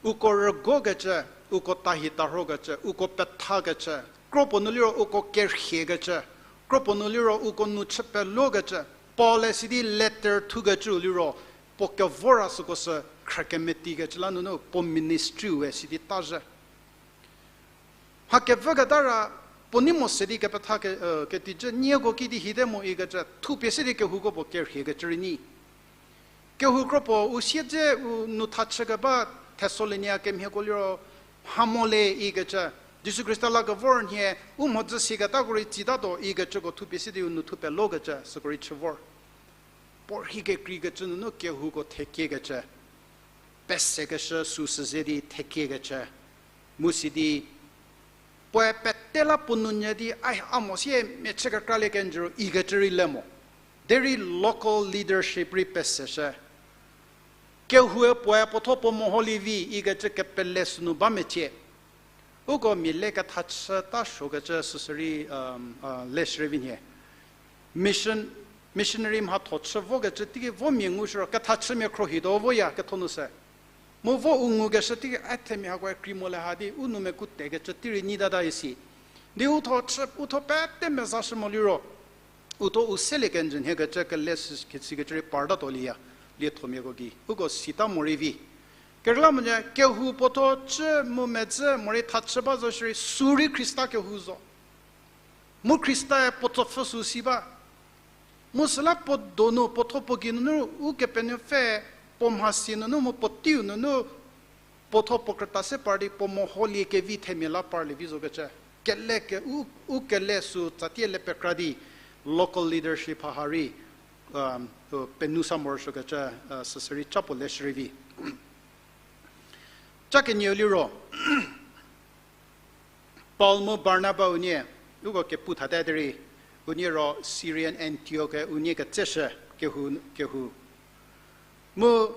Uko rügokecü, uko tahi tarhokecü, uko pethakecü, kropuo nu liro uko kerhiekecü, kropuo nu liro uko nu chü pelokecü, Paul-e sidi letter thukecüu liro, puo kevor ra süko sü khrükemetikecü la nunu puo ministry-ue sidi tazhü. Mha kevüketa ra, puo nei mo se di kepetha ke, e, ketijü nieko kidi hite mo ikecü, thupie se di kehouko puo kerhiekecü rei nyi. Kehou kropuo u siedze u nu tha chükeba Thessalonia kemhieko liro mha mo le ikecü, Jisu Khrista la kevor nhie, u mhodzü siketako rei tsitatuo ikecüko thupie se di u nu thu pelokecü, süko rei chü vor. Puo rhi kekreikecü nunu kehouko thekiekecü, pesekeshü süsü ze di thekiekecü, mu sidi, puoe pete la puo nunyü di, ai, a mo sie mia chü kekralie kenjü ro ikecü rei le mo. Derei local leadership rei peseshü. Kehoue puoe puotho puo meholie vi ikecü kepele sünu ba mecie. Uko mia le kethachü ta suokecü süsürei, um, uh, le shürei vi nhie. Mission, missionary mhatho chü vokecü teiki vo mia ngu shiro, kethachümia khruohituo voya ketho nu se. Mu vo u ngukeshü teiki, a themia hakoe kri mo le ha di, u nou meku tekecü tei rei nyi tata isi. Di u tho chü, u tho pete mezashü mo liro, u tho u selie kenjü nhie kecü kele si, kesikecü rei partatuolieya, liethomiako gei. Uko sita morei vi. Kekreilamonyü kehou puotho chü mu medzü morei thachü ba zo shierei, sürei Khrista kehou zo. Mu Khristae puo tsopfü sü si ba. Mu süla puo donu, puotho puo geinunu, Ukepenuopfü puo mhasi nunu mu puo teiu nunu, puotho puo krüta se par di puo meholie kevi themia la parlie vi zokecü. Kele ke u, u kele sü tsatie le pekra di, local leadership ha ha rei, um, uh, penusa morosuokecü, uh, süsürei ca puo le shürei vi. Ca kenieu liro, Paul mu Barnaba unie, uko kepu thate derei, unie ro Syrian Antioch-e unie ketseshü kehou, kehou. Mu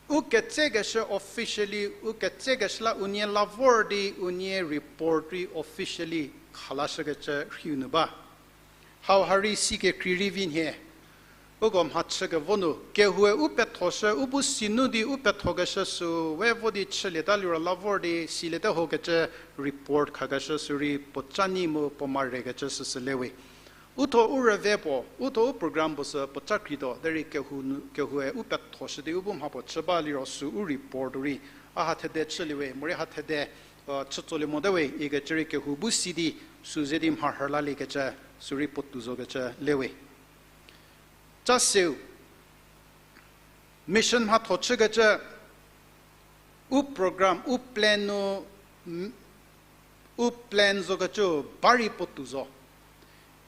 u ketsekeshü officially, u ketsekeshü la unie la vor di unie report rei officially khalashükecü rhiu nu ba. Hau ha rei si kekrei rei vi nhie. Uko mhachü kevo nu, kehoue u pethoshü, u bu si nu di u pethokeshü sü, we vo di chülieta liro la vor di siliete hokecü report khakeshü sü rei puo ca nyi mu puo marekecü süsü le we. U tho u rüve puo, u tho u program puo sü puo ca kreituo, derei kehou nu, kehoue u pethoshü di u bu mha puo chü ba liro sü u report rei, a ha thede chülie we, morei ha thede, uh, chütsolie mote we, ikecü rei kehou bu si di, sü ze di mharhü laliekecü, sü rei puo tou zokecü le we. Ca seu, mission mhatho chükecü, u program, u plan nu, m-, u plan zokecü ba rei puo tou zo.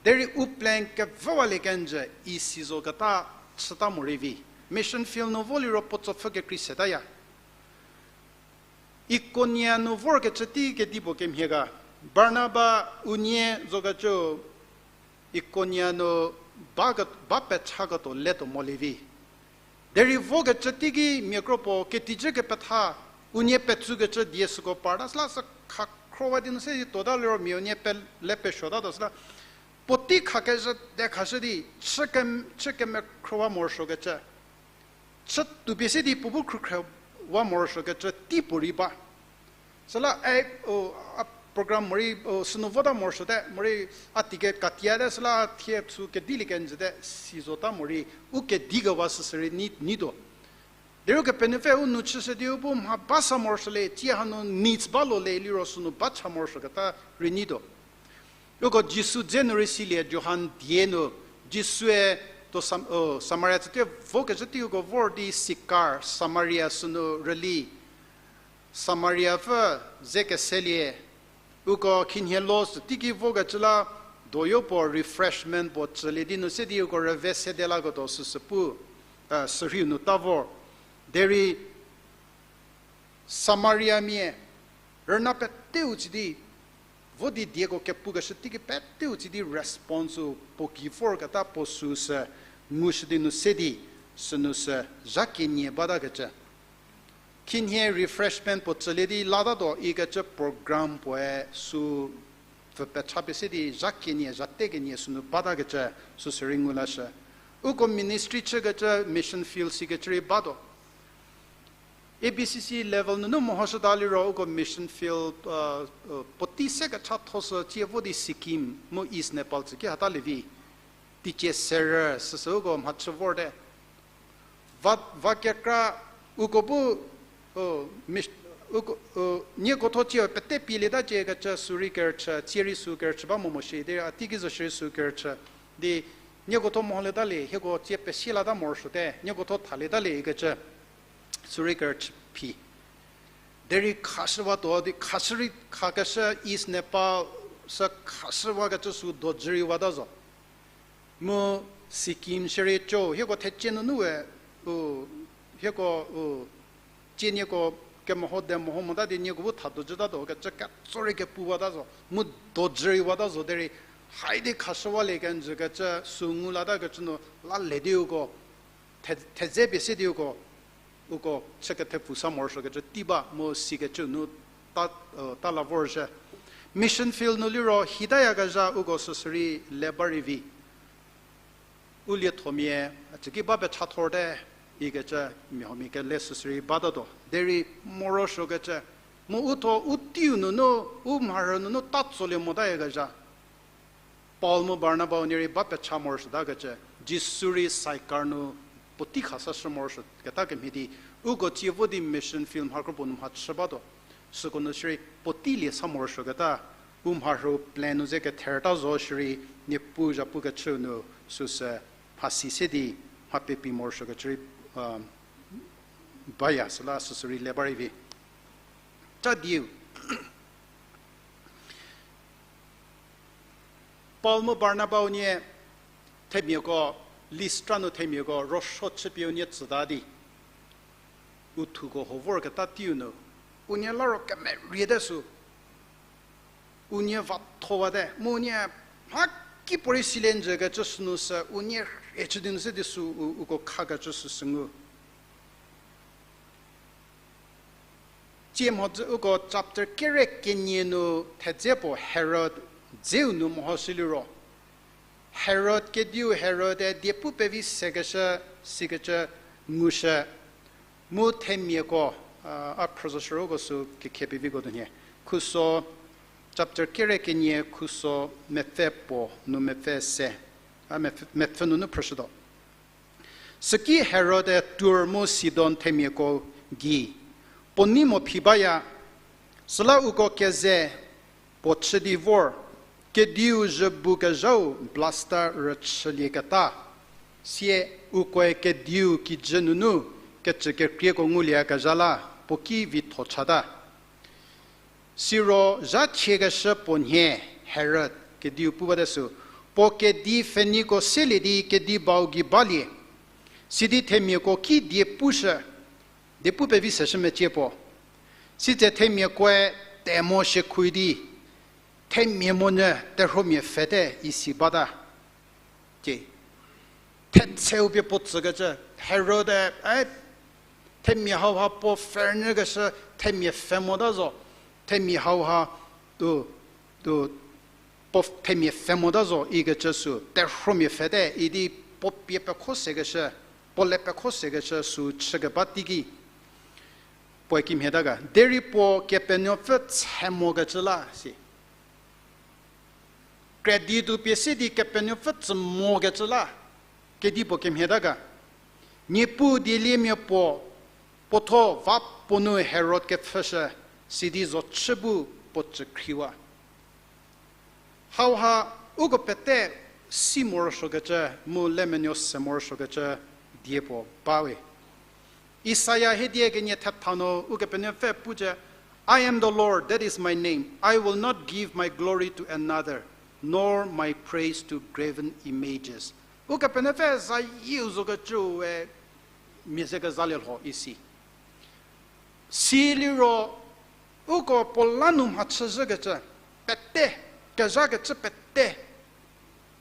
Derei u plan kevüwalie kenjü isi zoketa chüta morei vi. Mission field nu vo liro puo tsopfü kekrei setaya. Ikonia nu vorkecü tei kedipuo kemhie ga, Barnaba unie zokecü Ikonia nu ba ke-, ba pecha ketuo letuo molie vi. Derei vokecü teiki mia kro puo ketijü kepetha, unie petsükecü die süko parta süla sü khakhrowa di nu se di tuota liro mia unie pe-, le pesuotatuo süla. Puotei khakezhü de khashü di, chü ke-, chü kemekhrowa morosuokecü. Chü toupie se di puo bu khrükhrewa morosuokecü tei puorei ba. Süla, e, o, a program morei, o, sünu vota morosuote, morei a tei ke katiate, süla thie sü kedilie kenjüte, si zota morei, u kedikewa süsürei nyi, nyituo. Derei Ukepenuopfü u nou chüshü di u bu mha ba sa morosuo le, tsie hanu needs ba lo le, liro sünu ba cha morosuoketa rei nyituo. Uko Jisu dze nu rei silie Johan die nu, Jisue tuo Sam-, o, Samaria tsüte vokecü tei uko vor di Sikar, Samaria sünu rüli. Samariapfü ze keselie, uko khinhie lo sü teiki vokecü la, doyo puo refreshment puo tsülie di nu se di uko rüve sede laketuo süsü pu, e, sürhei nu ta vor. Derei Samariamia, rüna peteu tsi di, vo di dieko kepukeshü teiki peteu tsi di response-u puo gei vorketa puo süsü ngushü di nu se di, sünu sü zha kenie batakecü. Khinhie refreshment puo tsülie di latatuo ikecü program puoe sü pfü pechapie se di zha kenie, zha te kenie sünu batakecü süsürei ngu lashü. Uko ministry chükecü mission field sikecü rei batuo. A B C C level nunu mehoshüta liro uko mission field, uh, uh, puotei se kechatho sü tsie vo di Sikkim mu East Nepal tsüki hata lievi. Teicie serü süsü uko mhachü vorte. Va, va kekra uko bu, uh, mis-, uko, uh, nieko tho tsie pete pielieta cie kecü sürei kerüchü, tsie rei sü kerüchü ba mo mo shi, derei a teiki zo shierei sü kerüchü. Di nieko tho meholietalie, hieko tsie pesie lata morosuote, nieko tho thalietalie ikecü. Sürei kerüchü phi. Derei khashüwatuo di khashü rei khakeshü East Nepal sü khashüwakecü sü dojü reiwata zo. Mu Sikkim shierei cho, hieko thecie nunu we, u, hieko, u, tsie nieko kemeho de meho mota di nieko bu tha dojütatuo kecü ketso rei kepuwata zo. Mu dojü reiwata zo derei, hai di khashüwalie kenjü kecü sü ngu latakecü nu la le di uko, the-, thedze pie se di uko, uko chü kethepfu sa morosuokecü tei ba mu sikecü nu ta, ta la vorzhie. Mission field nu liro hitayakezha uko süsürei le ba rei vi. U liethomia, a tsüki ba pecha thorte, ikecü mia huomia kele süsürei batatuo. Derei morosuokecü. Mu u tho u teiu nunu, u mharhü nunu ta tsolie motayakezha. Paul mu Barnaba unie rei ba pecha morosuotakecü, Jisu rei Saikar nu puotei khasashü morosuoketa kemhie di, uko tsie vo di mission field mha kropuo nu mhachü batuo. Süko nu shierei puotei lie sa morosuoketa, u mharhü plan nu ze ketherta zo shierei, Niepuu zhapu kechüu nu süsü mhasi se di mha pepi morosuokecü rei, baya süla süsürei le ba rei vi. Cha dieu. Paul mu Barnaba unie themiako, Listra nu themiako ruosuo chüpie unie tsüta di, u thuko ho vorketa teiu nu, unie la ro kemeriete sü, unie vathowate mu unie mha kipuorei silie njükecü sünu sü unie rhie chü di nu se di sü u, uko khakecü süsü ngu. Tsie mhodzü uko chapter kere kenie nu thedze puo Herod dzeu nu mehoshü liro, Herod kediu Herode diepu pevi sekeshü, sikecü ngushü, mu themiako, a, a phrüzoshü uko sü kekhe peviko tuonhie. Khuso, chapter kere kenie khuso mepfü puo nu mepfü se, a, mepfü, mepfü nunu phrüshütuo. Süki Herode Tur mu Sidon themiako gei puo nei mo phi baya, süla uko keze puo chü di vor, kediu zhü bu kezhau blasta rüchülieketa, sie ukoe kediu kijü nunu kecükekrieko ngulieyakezha la puo ki vitho chata. Siro zha chiekeshü puo nhie Herod kediu pu bate sü, puo kedi pfheniko selie di kedi bau gei balie. Sidi themiako ki die pushü, diepu pevi seshü mecie puo. Sitse themiakoe temo shiekhoui di, themia monyü terhuomia pfhete isi bata. Ke, thecheu pie puo tsükecü, Herode, e, themia hauha puo pfhenyükeshü, themia pfhe mota zo, themia hauha, u, u, puo themia pfhe mota zo ikecü sü terhuomia pfhete idi puo pie pekho sekeshü, puo le pekho sekeshü sü chükeba teiki puoe kimhieta ga, derei puo Kepenuopfü tse mokecü la si. Kredituo pie se di Kepenuopfü tsü mokecü la, kedipuo kemhieta ga. Niepuu dieliemia puo, puo tho va puo nu Herod kepfhüshü, sidi zo chü bu puo tsü khriwa. Hauha uko pete si morosuokecü mu lemenuo se morosuokecü die puo bawe. Isaia hiedie kenie thetha nu Ukepenuopfü pucü, I am the Lord, that is my name. I will not give my glory to another, nor my praise to graven images. Ukepenuopfü zayieu zokecüe mia ze kezalie lho isi. Siliro, uko puo la nu mhachüzhükecü pete, kezhakecü pete,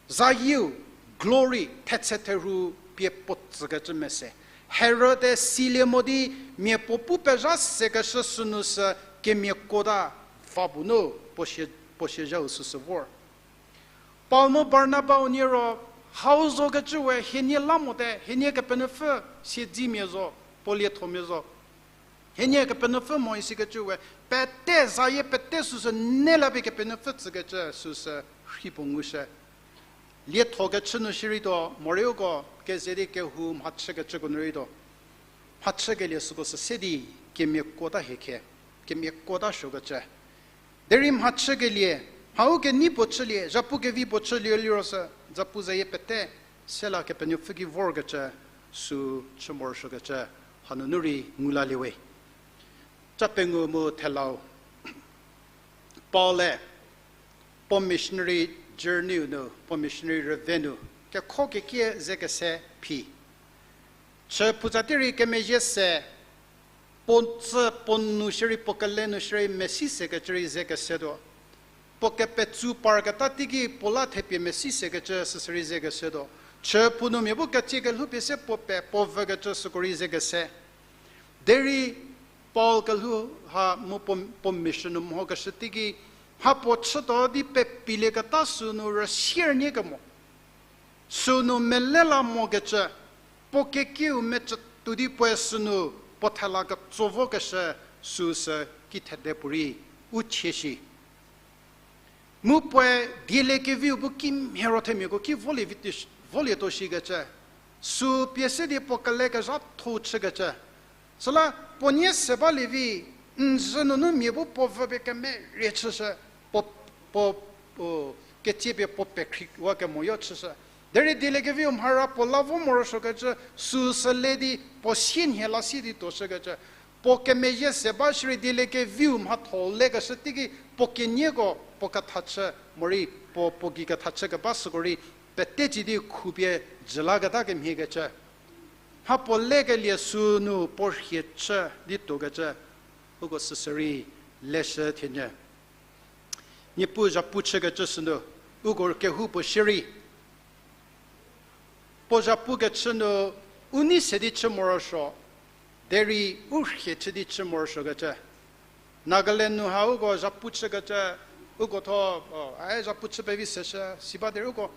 zayieu, glory, thetse therhu pie puo tsükecü mese. Herode silie mo di mia puo pu pezha sekeshü sünu sü kemiakota va puo nu puo sie, puo siezhau süsü vor. Paul mu Barnaba unie ro, hau zokecüwe hienie la mote, hienie Kepenuopfü siedzimia zo, puo liethomia zo. Hienie Kepenuopfü mo isikecüwe, pete zayie pete süsü ne la pie Kepenuopfü tsükecü süsü rhi puo ngushü. Liethokechü nu shierei tuo, morei uko keze di kehou mhachükecüko nu rei tuo. Mhachükelie süko sü se di kemiakota hiekhe, kemiakota suokecü. Derei mhachükelie, mha u kenei puo chülie, zhapu kevi puo chülie liro sü, zhapu zayie pete, sela Kepenuopfü ki vorkecü, sü chü morosuokecü, hanunu rei ngu lalie we. Cha pengou mu thelau. Paul-e, puo missionary journey-u nu, puo missionary rüve nu, kekho kekie ze kese phi. Chü phutsatie rei kemezhie se, puo tsü puo nu shierei puo kele nu shierei mesi sekecü rei ze kesetuo. Puo kepetsu parketa teiki puo la thepie mesi sekecü süsü rei ze kesetuo. Chü phou nu mia bu ketsie kelhoupie se puo pe puo vükecü süko rei ze kese. Derei Paul kelhou ha mu puo, puo mission nu mehokeshü teiki, mha puo chütuo di pepilieketa sünu rüsie rünie kemo. Sünu melela mokecü, puo kekiu mecütu di puoe sünu puo thela ketso vokeshü süsü kithede puorei u chie shi. Mu puoe dieliekeviu bu kimhie ro themiako ki volie vi-, volietuo shikecü. Sü pie se di puo kelekezhatho chükecü. Süla puo nie se balie vi, n zhü nunu mia bu puo vüpie kemerie chüshü, puo, puo, puo, ketsie pie puo pekhriwa kemoyo chüshü. Derei dieliekeviu mhara puo la vo morosuokecü, süsü le di puo sienhie la sie di tuoshükecü. Puo kemezhie se ba shierei dieliekeviu mhatho lekeshü teiki puo kenieko puo kethachü morei puo, puo gei kethachü keba süko rei pete tsi di khupie jülaketa kemhiekecü. Mha puo lekelie sünu puo rhie chü di tuokecü, uko süsü rei leshü thienyü. Niepuu zhapu chükecü sünu, uko kehoupuo shierei puo zhapukecü nu u nei se di chü morosuo, derei u rhie chü di chü morosuokecü. Nagaland nu ha uko zhapu chükecü, uko tho, o, a zhapu chü pevi seshü, si ba derei uko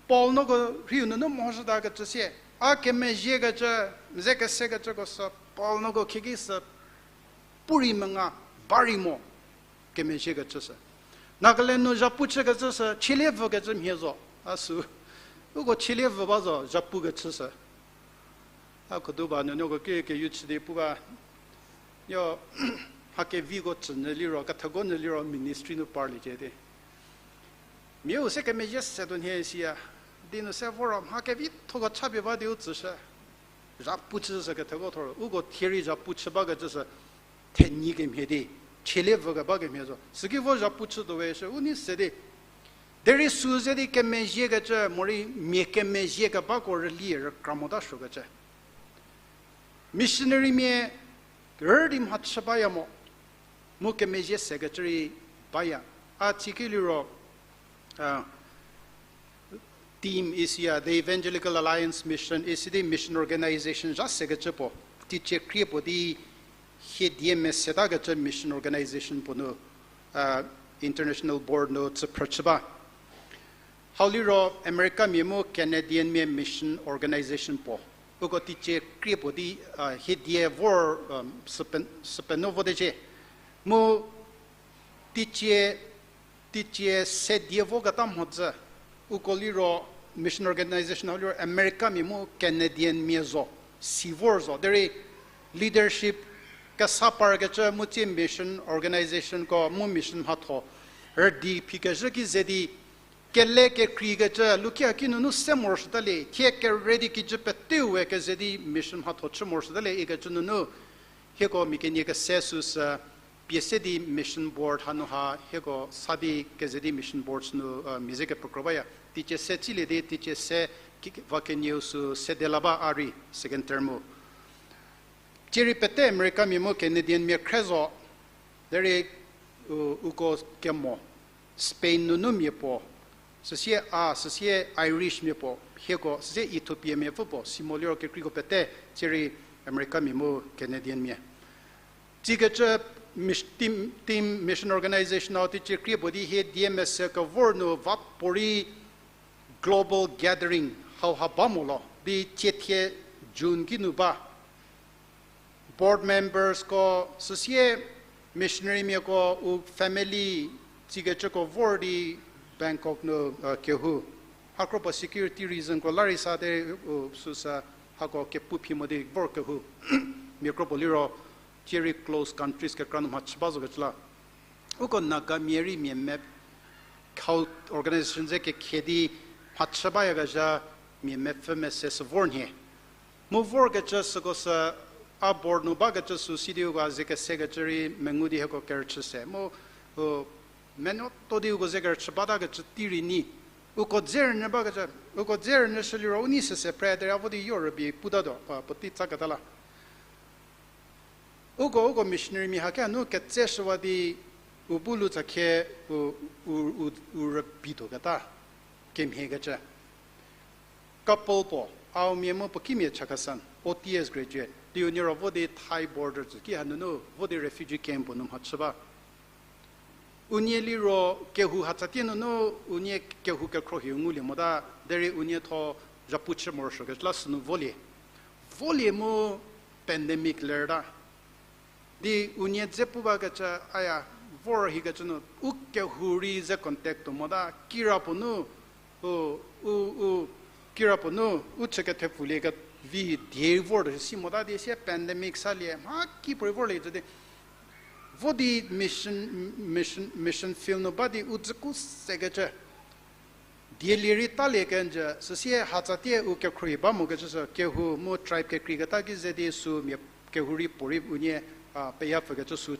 Paul noko rhiu nunu mehoshütakecü sie, a kemezhiekecü, meze kesekecüko sü, Paul noko khieki sü, pu rei menga, ba rei mo, kemezhiekecü sü. Nagaland nu zhapu chükecü sü, chielie vükecü mhie zo, a sü, uko chielie vü ba zo, zhapukecü sü. A khudu ba nuonuoko ki keyu chü di pu ba, yo, mha keviko tsünyü liro, ketheko nyü liro ministry nu parliecie di. Miau se kemezhie se tuo nhie siya, di nu se voro mha kevithoko chapie ba di u tsüshü. Zhapu chüshü ketheko thor, uko thie rei zhapu chü bakecü sü thenyi kemhie di, chielie vü keba kemhie zo. Süki vo zhapu chütuo we shü, u nei se di. Derei sü ze di kemezhiekecü, morei mia kemezhie kebako rüli rükra mota suokecü. Missionarymia rü di mhachü baya mo, mu kemezhie sekecü rei baya. A tsiki liro, a, team isiya, the Evangelical Alliance Mission, isi di mission organization zha sekecü puo, teicie krie puo di hie die mesetakecü mission organization puo nu, a, international board nu tsüphrü chü ba. Hau liro Americamia mu Canadianmia mission organization puo. Uko teicie krie puo di, a, hie die vor, um, süpe-, süpenuo votecie. Mu teicie, teicie se die voketa mhodzü. Uko liro mission organization hau liro Americamia mu Canadianmia zo, si vor zo. Derei leadership kesa parkecü mu tsie mission organizationko mu mission mhatho rüdi phikezhü ki ze di kele kekreikecü lukia ki nunu se morosuotalie, thie kere di kijü peteu we keze di mission mhatho chü morosuotalie ikecü nunu, hieko mia kenie kese süsü pie se di mission board hanu ha hieko sa di keze di mission board sünu, a, mia ze kepekro baya. Teicie se tsilie di teicie se ki-, va kenieu sü sede la ba a rei second term-u. Tsie rei pete Americamia mu Canadianmia khre zo, derei, u, uko kemo, Spain nunu mia puo, süsie a, süsie Irishmia puo, hieko, süsie Ethiopiamia pfü puo, si mo liro kekreiko pete, tsie rei Americamia mu Canadianmia. Tsikecü mis-, team, team mission organization-u teicie krie puo di hie die mese kevor nu va puorei global gathering hauha ba mo lo di tsie thie June ki nu ba. Board membersko, süsie missionarymiako u family tsikecüko vor di Bangkok nu, a, kehou. Ha kro puo security reasonko la rei sa de, u süsü hako kepu phi mo di vor kehou. Mia kro puo liro, tsie rei close countries kekra nu mhachü ba zokecü la. Uko Nagamia rei mia me-, khau organization ze kekhie di mhachü bayakezha mia mepfü mese sü vor nhie. Mu vorkecü süko sü a board nu bakecü sü si di uko a ze kesekecü rei mengu di hieko kerüchü se. Mu, u, menuo to di uko ze kerüchü batakecü tei rei nyi. Uko dze rünyü bakecü, uko dze rünyü shü liro u nei süse phre derei a vo di yo rübei putatuo, a, puotei tsaketa la. Uko, uko missionarymia haki hanu ketseshüwa di u bu lu tsakhie u, u, u, u rübei tuoketa kemhiekecü. Couple puo, Aomia mu puo kimia Chakhesang. O T S graduate di unie ro vo di Thai border tsü ki hanunu vo di refugee camp puo nu mhachü ba. Unie liro kehou hatsatie nunu unie kehou kekhruohi ngulie mota, derei unie tho zhapu chü morosuokecü la sünu volie. Volie mu pandemic lerta. Di unie dze pu bakecü, aya, vor hikecü nu, u kehou rei ze contact tuo mota, kira puo nu, u, u, u, kira puo nu, u chü kethepfulie kevi die vor de si mota di sie pandemic salie, mha ki puorei vorlie cü di. Vo di mission, mission, mission field nu ba di u dzüku sekecü. Dielie rei talie kenjü, süsie hatsatie u kekhruohi ba mokecü sü, kehou mu tribe kekreiketa ki ze di sü mia kehou rei puorei unie, a, peyapfükecü sü,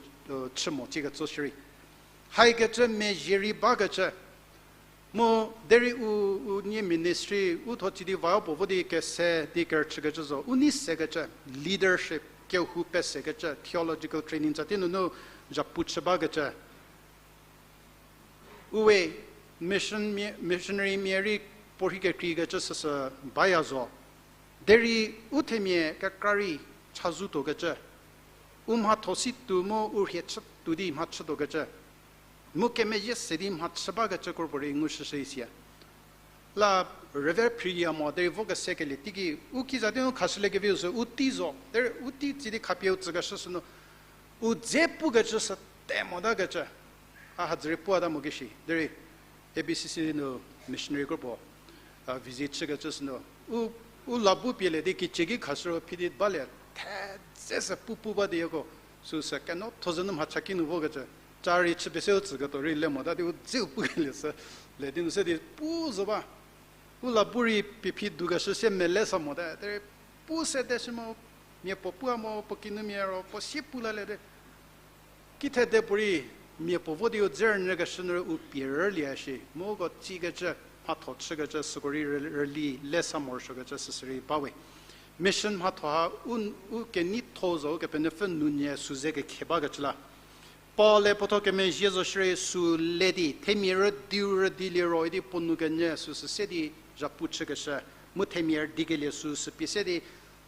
chü mo, tsie ketso shierei. Haikecü mezhie rei bakecü. Mu derei u, unie ministry, u tho tsi di va puo vo di kese di kerüchükecü zo, u nei sekecü, leadership, kehou pesekecü, theological training tsatie nunu, zhapu chü bakecü. Uwe, mission mia, missionary mia rei puorhi kekreikecü süsü baya zo. Derei u themia kekra rei chazou tuokecü. U mhatho si tuo mu u rhie chü tuo di mhachü tuokecü. Mu kemezhie se di mhachü bakecü kropuo rei ngushüshü isia. La rüve phriya mo derei vo kese kelie teiki u kiza di nu khashüliekeviu sü u tei zo. Derei u tei tsi di khapie u tsükeshü sünu. U dze pukecü sü te motakecü. A hadzürei puata mo kishi. Derei A B C C nu missionary kropuo, a, visit chükecü sünu. U, u labu pielie di kicie ki khashü ro phi di balie. Thedze sü pu pu ba di yako. Süsü keno thozü nu mhacha ki nu vokecü. Ca rei chüpie se u tsüketuo rei le mota di u dzeu pukelie sü. Le di nu se di pu zo ba. U labu rei pie phi dukeshü sie mele sa mote. Derei pu se de shi mo, mia puo pua mo, puo kinumia ro, puo sie pu lalie de. Kithede puorei mia puo vo di u dze rünyükeshü nu rei u pie rülie shi, mu uko tsikecü, mhatho chükecü, süko rei rü-, rüli le sa morosuokecü süsü rei bawe. Mission mhatho ha u, u keneitho zo, Ukepenuopfü nunyie sü ze kekhe bakecü la. Paul-e puotho kemezhie zo shierei sü le di, themia rüdiu rüdi liro idi puo nu kenyü süsü se di zhapu chükeshü, mu themia rüdikelie süsü pie se di,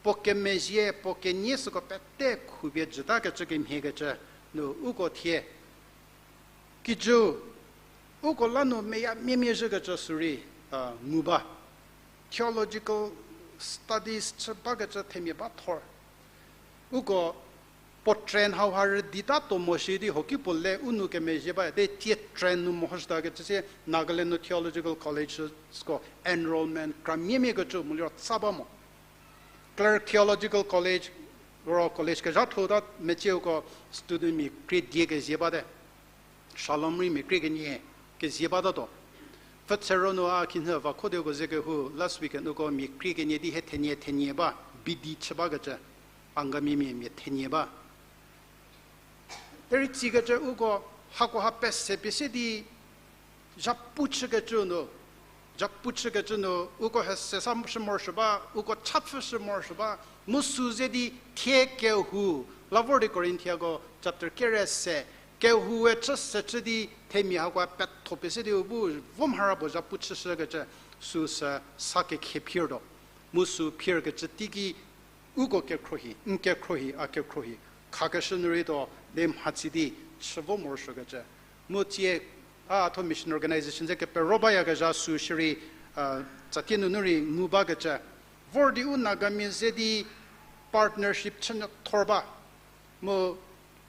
puo kemezhie, puo kenie süko pete khupie jütakecü kemhiekecü nu uko thie. Kijü, uko la nu meya miemie zhükecü sü rei, a, ngu ba. Theological studies chü bakecü themia ba thor. Uko puo trend hauha rüdita tuo mo shi di hoki puo le u nu kemezhie ba, de tie trend nu mehoshütakecü sie Nagaland nu theological collegesko enrollment kra miemiekecü mu liro tsa ba mo. Clark Theological College, ro college kezhatho ta mecie uko student mia krie die kezie bate. Shalom rei mia krie kenie kezie batatuo. Pfütse ro nu a khinhie va kho di uko ze kehou last weekend uko mia krie kenie di hie thenie thenie ba, B D chü bakecü, Angamimia mia thenie ba. Derei tsikecü uko hakoha pese pie se di zhapu chükecü nu, zhapu chükecü nu, uko hese sa shü morosuo ba, uko chapfü shü morosuo ba, mu sü ze di thie kehou, la vor di Korinthiako chapter kere se, kehoue chü se chü di themia hakoha petho pie se di u bu vo mhara puo zhapu chüshükecü, süsü sa kekhe phirtuo. Mu sü phirkecü teiki uko kekhruohi, n kekhruohi, a kekhruohi, khakeshü nu rei tuo, de mhatsi di chü vo morosuokecü. Mu tsie, a, tho mission organization ze kepero bayakezha sü shierei, a, tsatie nunu rei ngu bakecü. Vor di u Nagamia ze di partnership chünyü thor ba. Mu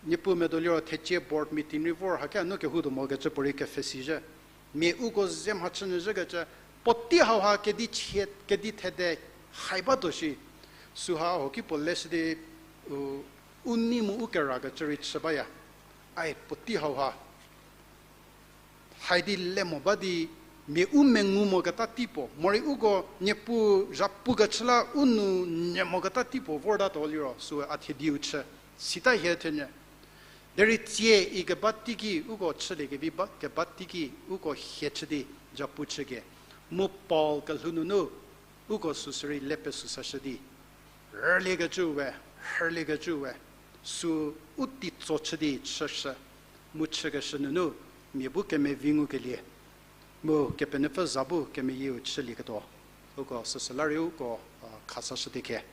Niepuu medo liro thecie board meeting rei vor haki a nu kehoutuo mokecü puorei kepfhesi zhü. Mia uko ze mhachünyü zhükecü, puotei hauha kedi chie, kedi thede hai batuo shi. Süha hoki puo leshü di, u, u nei mu u kerakecü rei chü baya. Ai, puotei hauha hai di le mo ba di, mia u mengu moketa tei puo, morei uko Niepuu zhapukecü la u nu nyü moketa tei puo vortatuo liro, süe a thie diu chü, sita hie thenyü. Derei tsie ikeba teiki uko chüliekevi ba, keba teiki uko hie chü di zhapu chükie. Mu Paul kelhou nunu uko süsü rei le pesü sashü di, rüliekecüwe, rüliekecüwe, sü u teitso chü di chüshü, mu chükeshü nunu mia bu kemevi ngukelie, mu Kepenuopfü za bu kemeyieu chülieketuo, uko süsü la rei uko, a, khasashüdi khe.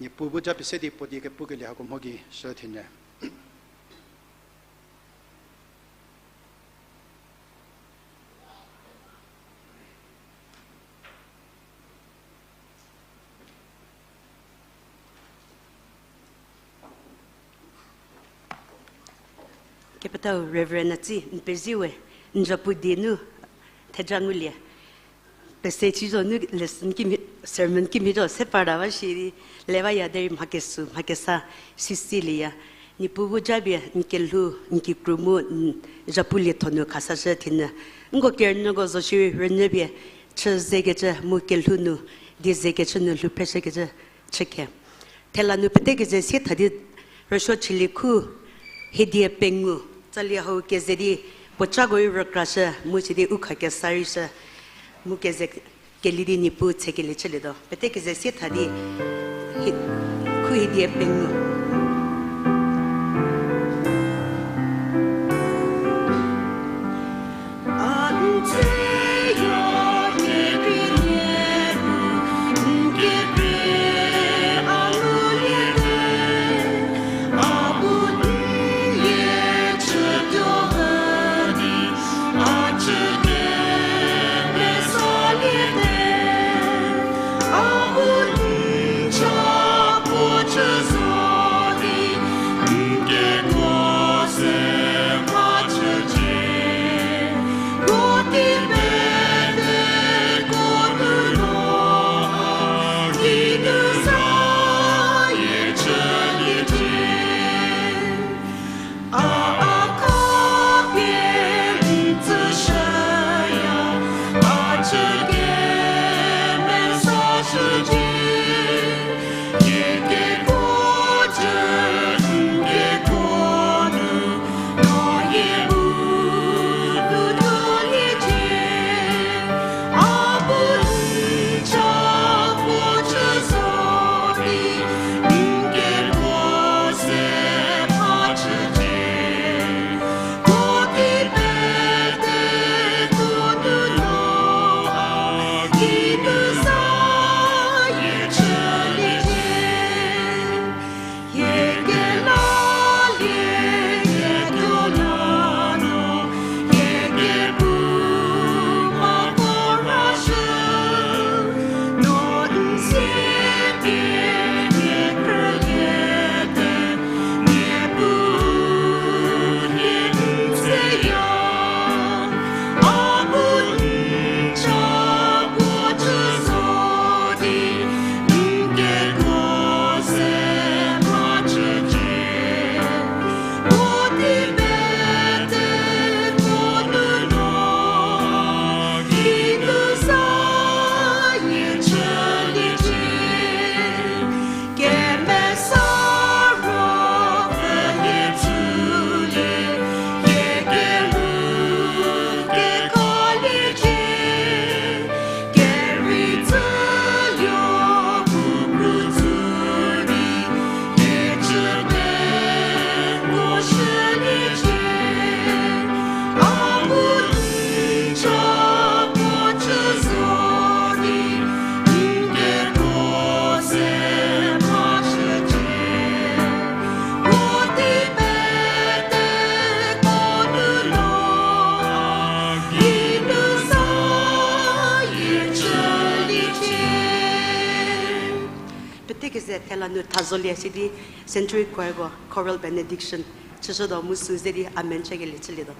Niepuu bu ja pie se di puo die kepukelie hako mho gei shü thenyü. Kepethau Reverend Atsi, n pezie we, n zapu die nu theja ngulie. Pese chi zo nu lesson kimi, sermon kimi zo se parta ba shi di, le baya derei mha kesü, mha kesa, sisi liya. Niepuu bu ja pie n kelhou, n kikru mu, n zapu lietho nu khasashü thenyü. Nko kerünyüko zo shierei rünyü pie chü zekecü mu kelhou nu, die zekecü nu lhou phreshükecü chükhe. Thela nu pete keze sie tha di rüsuo chülie khu hiedie pengou, tsali hau keze di puo cako rei rükrashü, mu sidi u kha kesa rei shü, mu keze kelie di Niepuu tsekelie chülietuo. Pete keze sie tha di hi-, khu hiedie pengou. Pete keze thela nu thazolie sidi Century Choir ko choral benediction chüshütuo mu sü ze di amen chükelie chülietuo.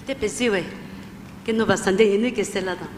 Pete pezie we, kenoba Sunday nunu kese lata.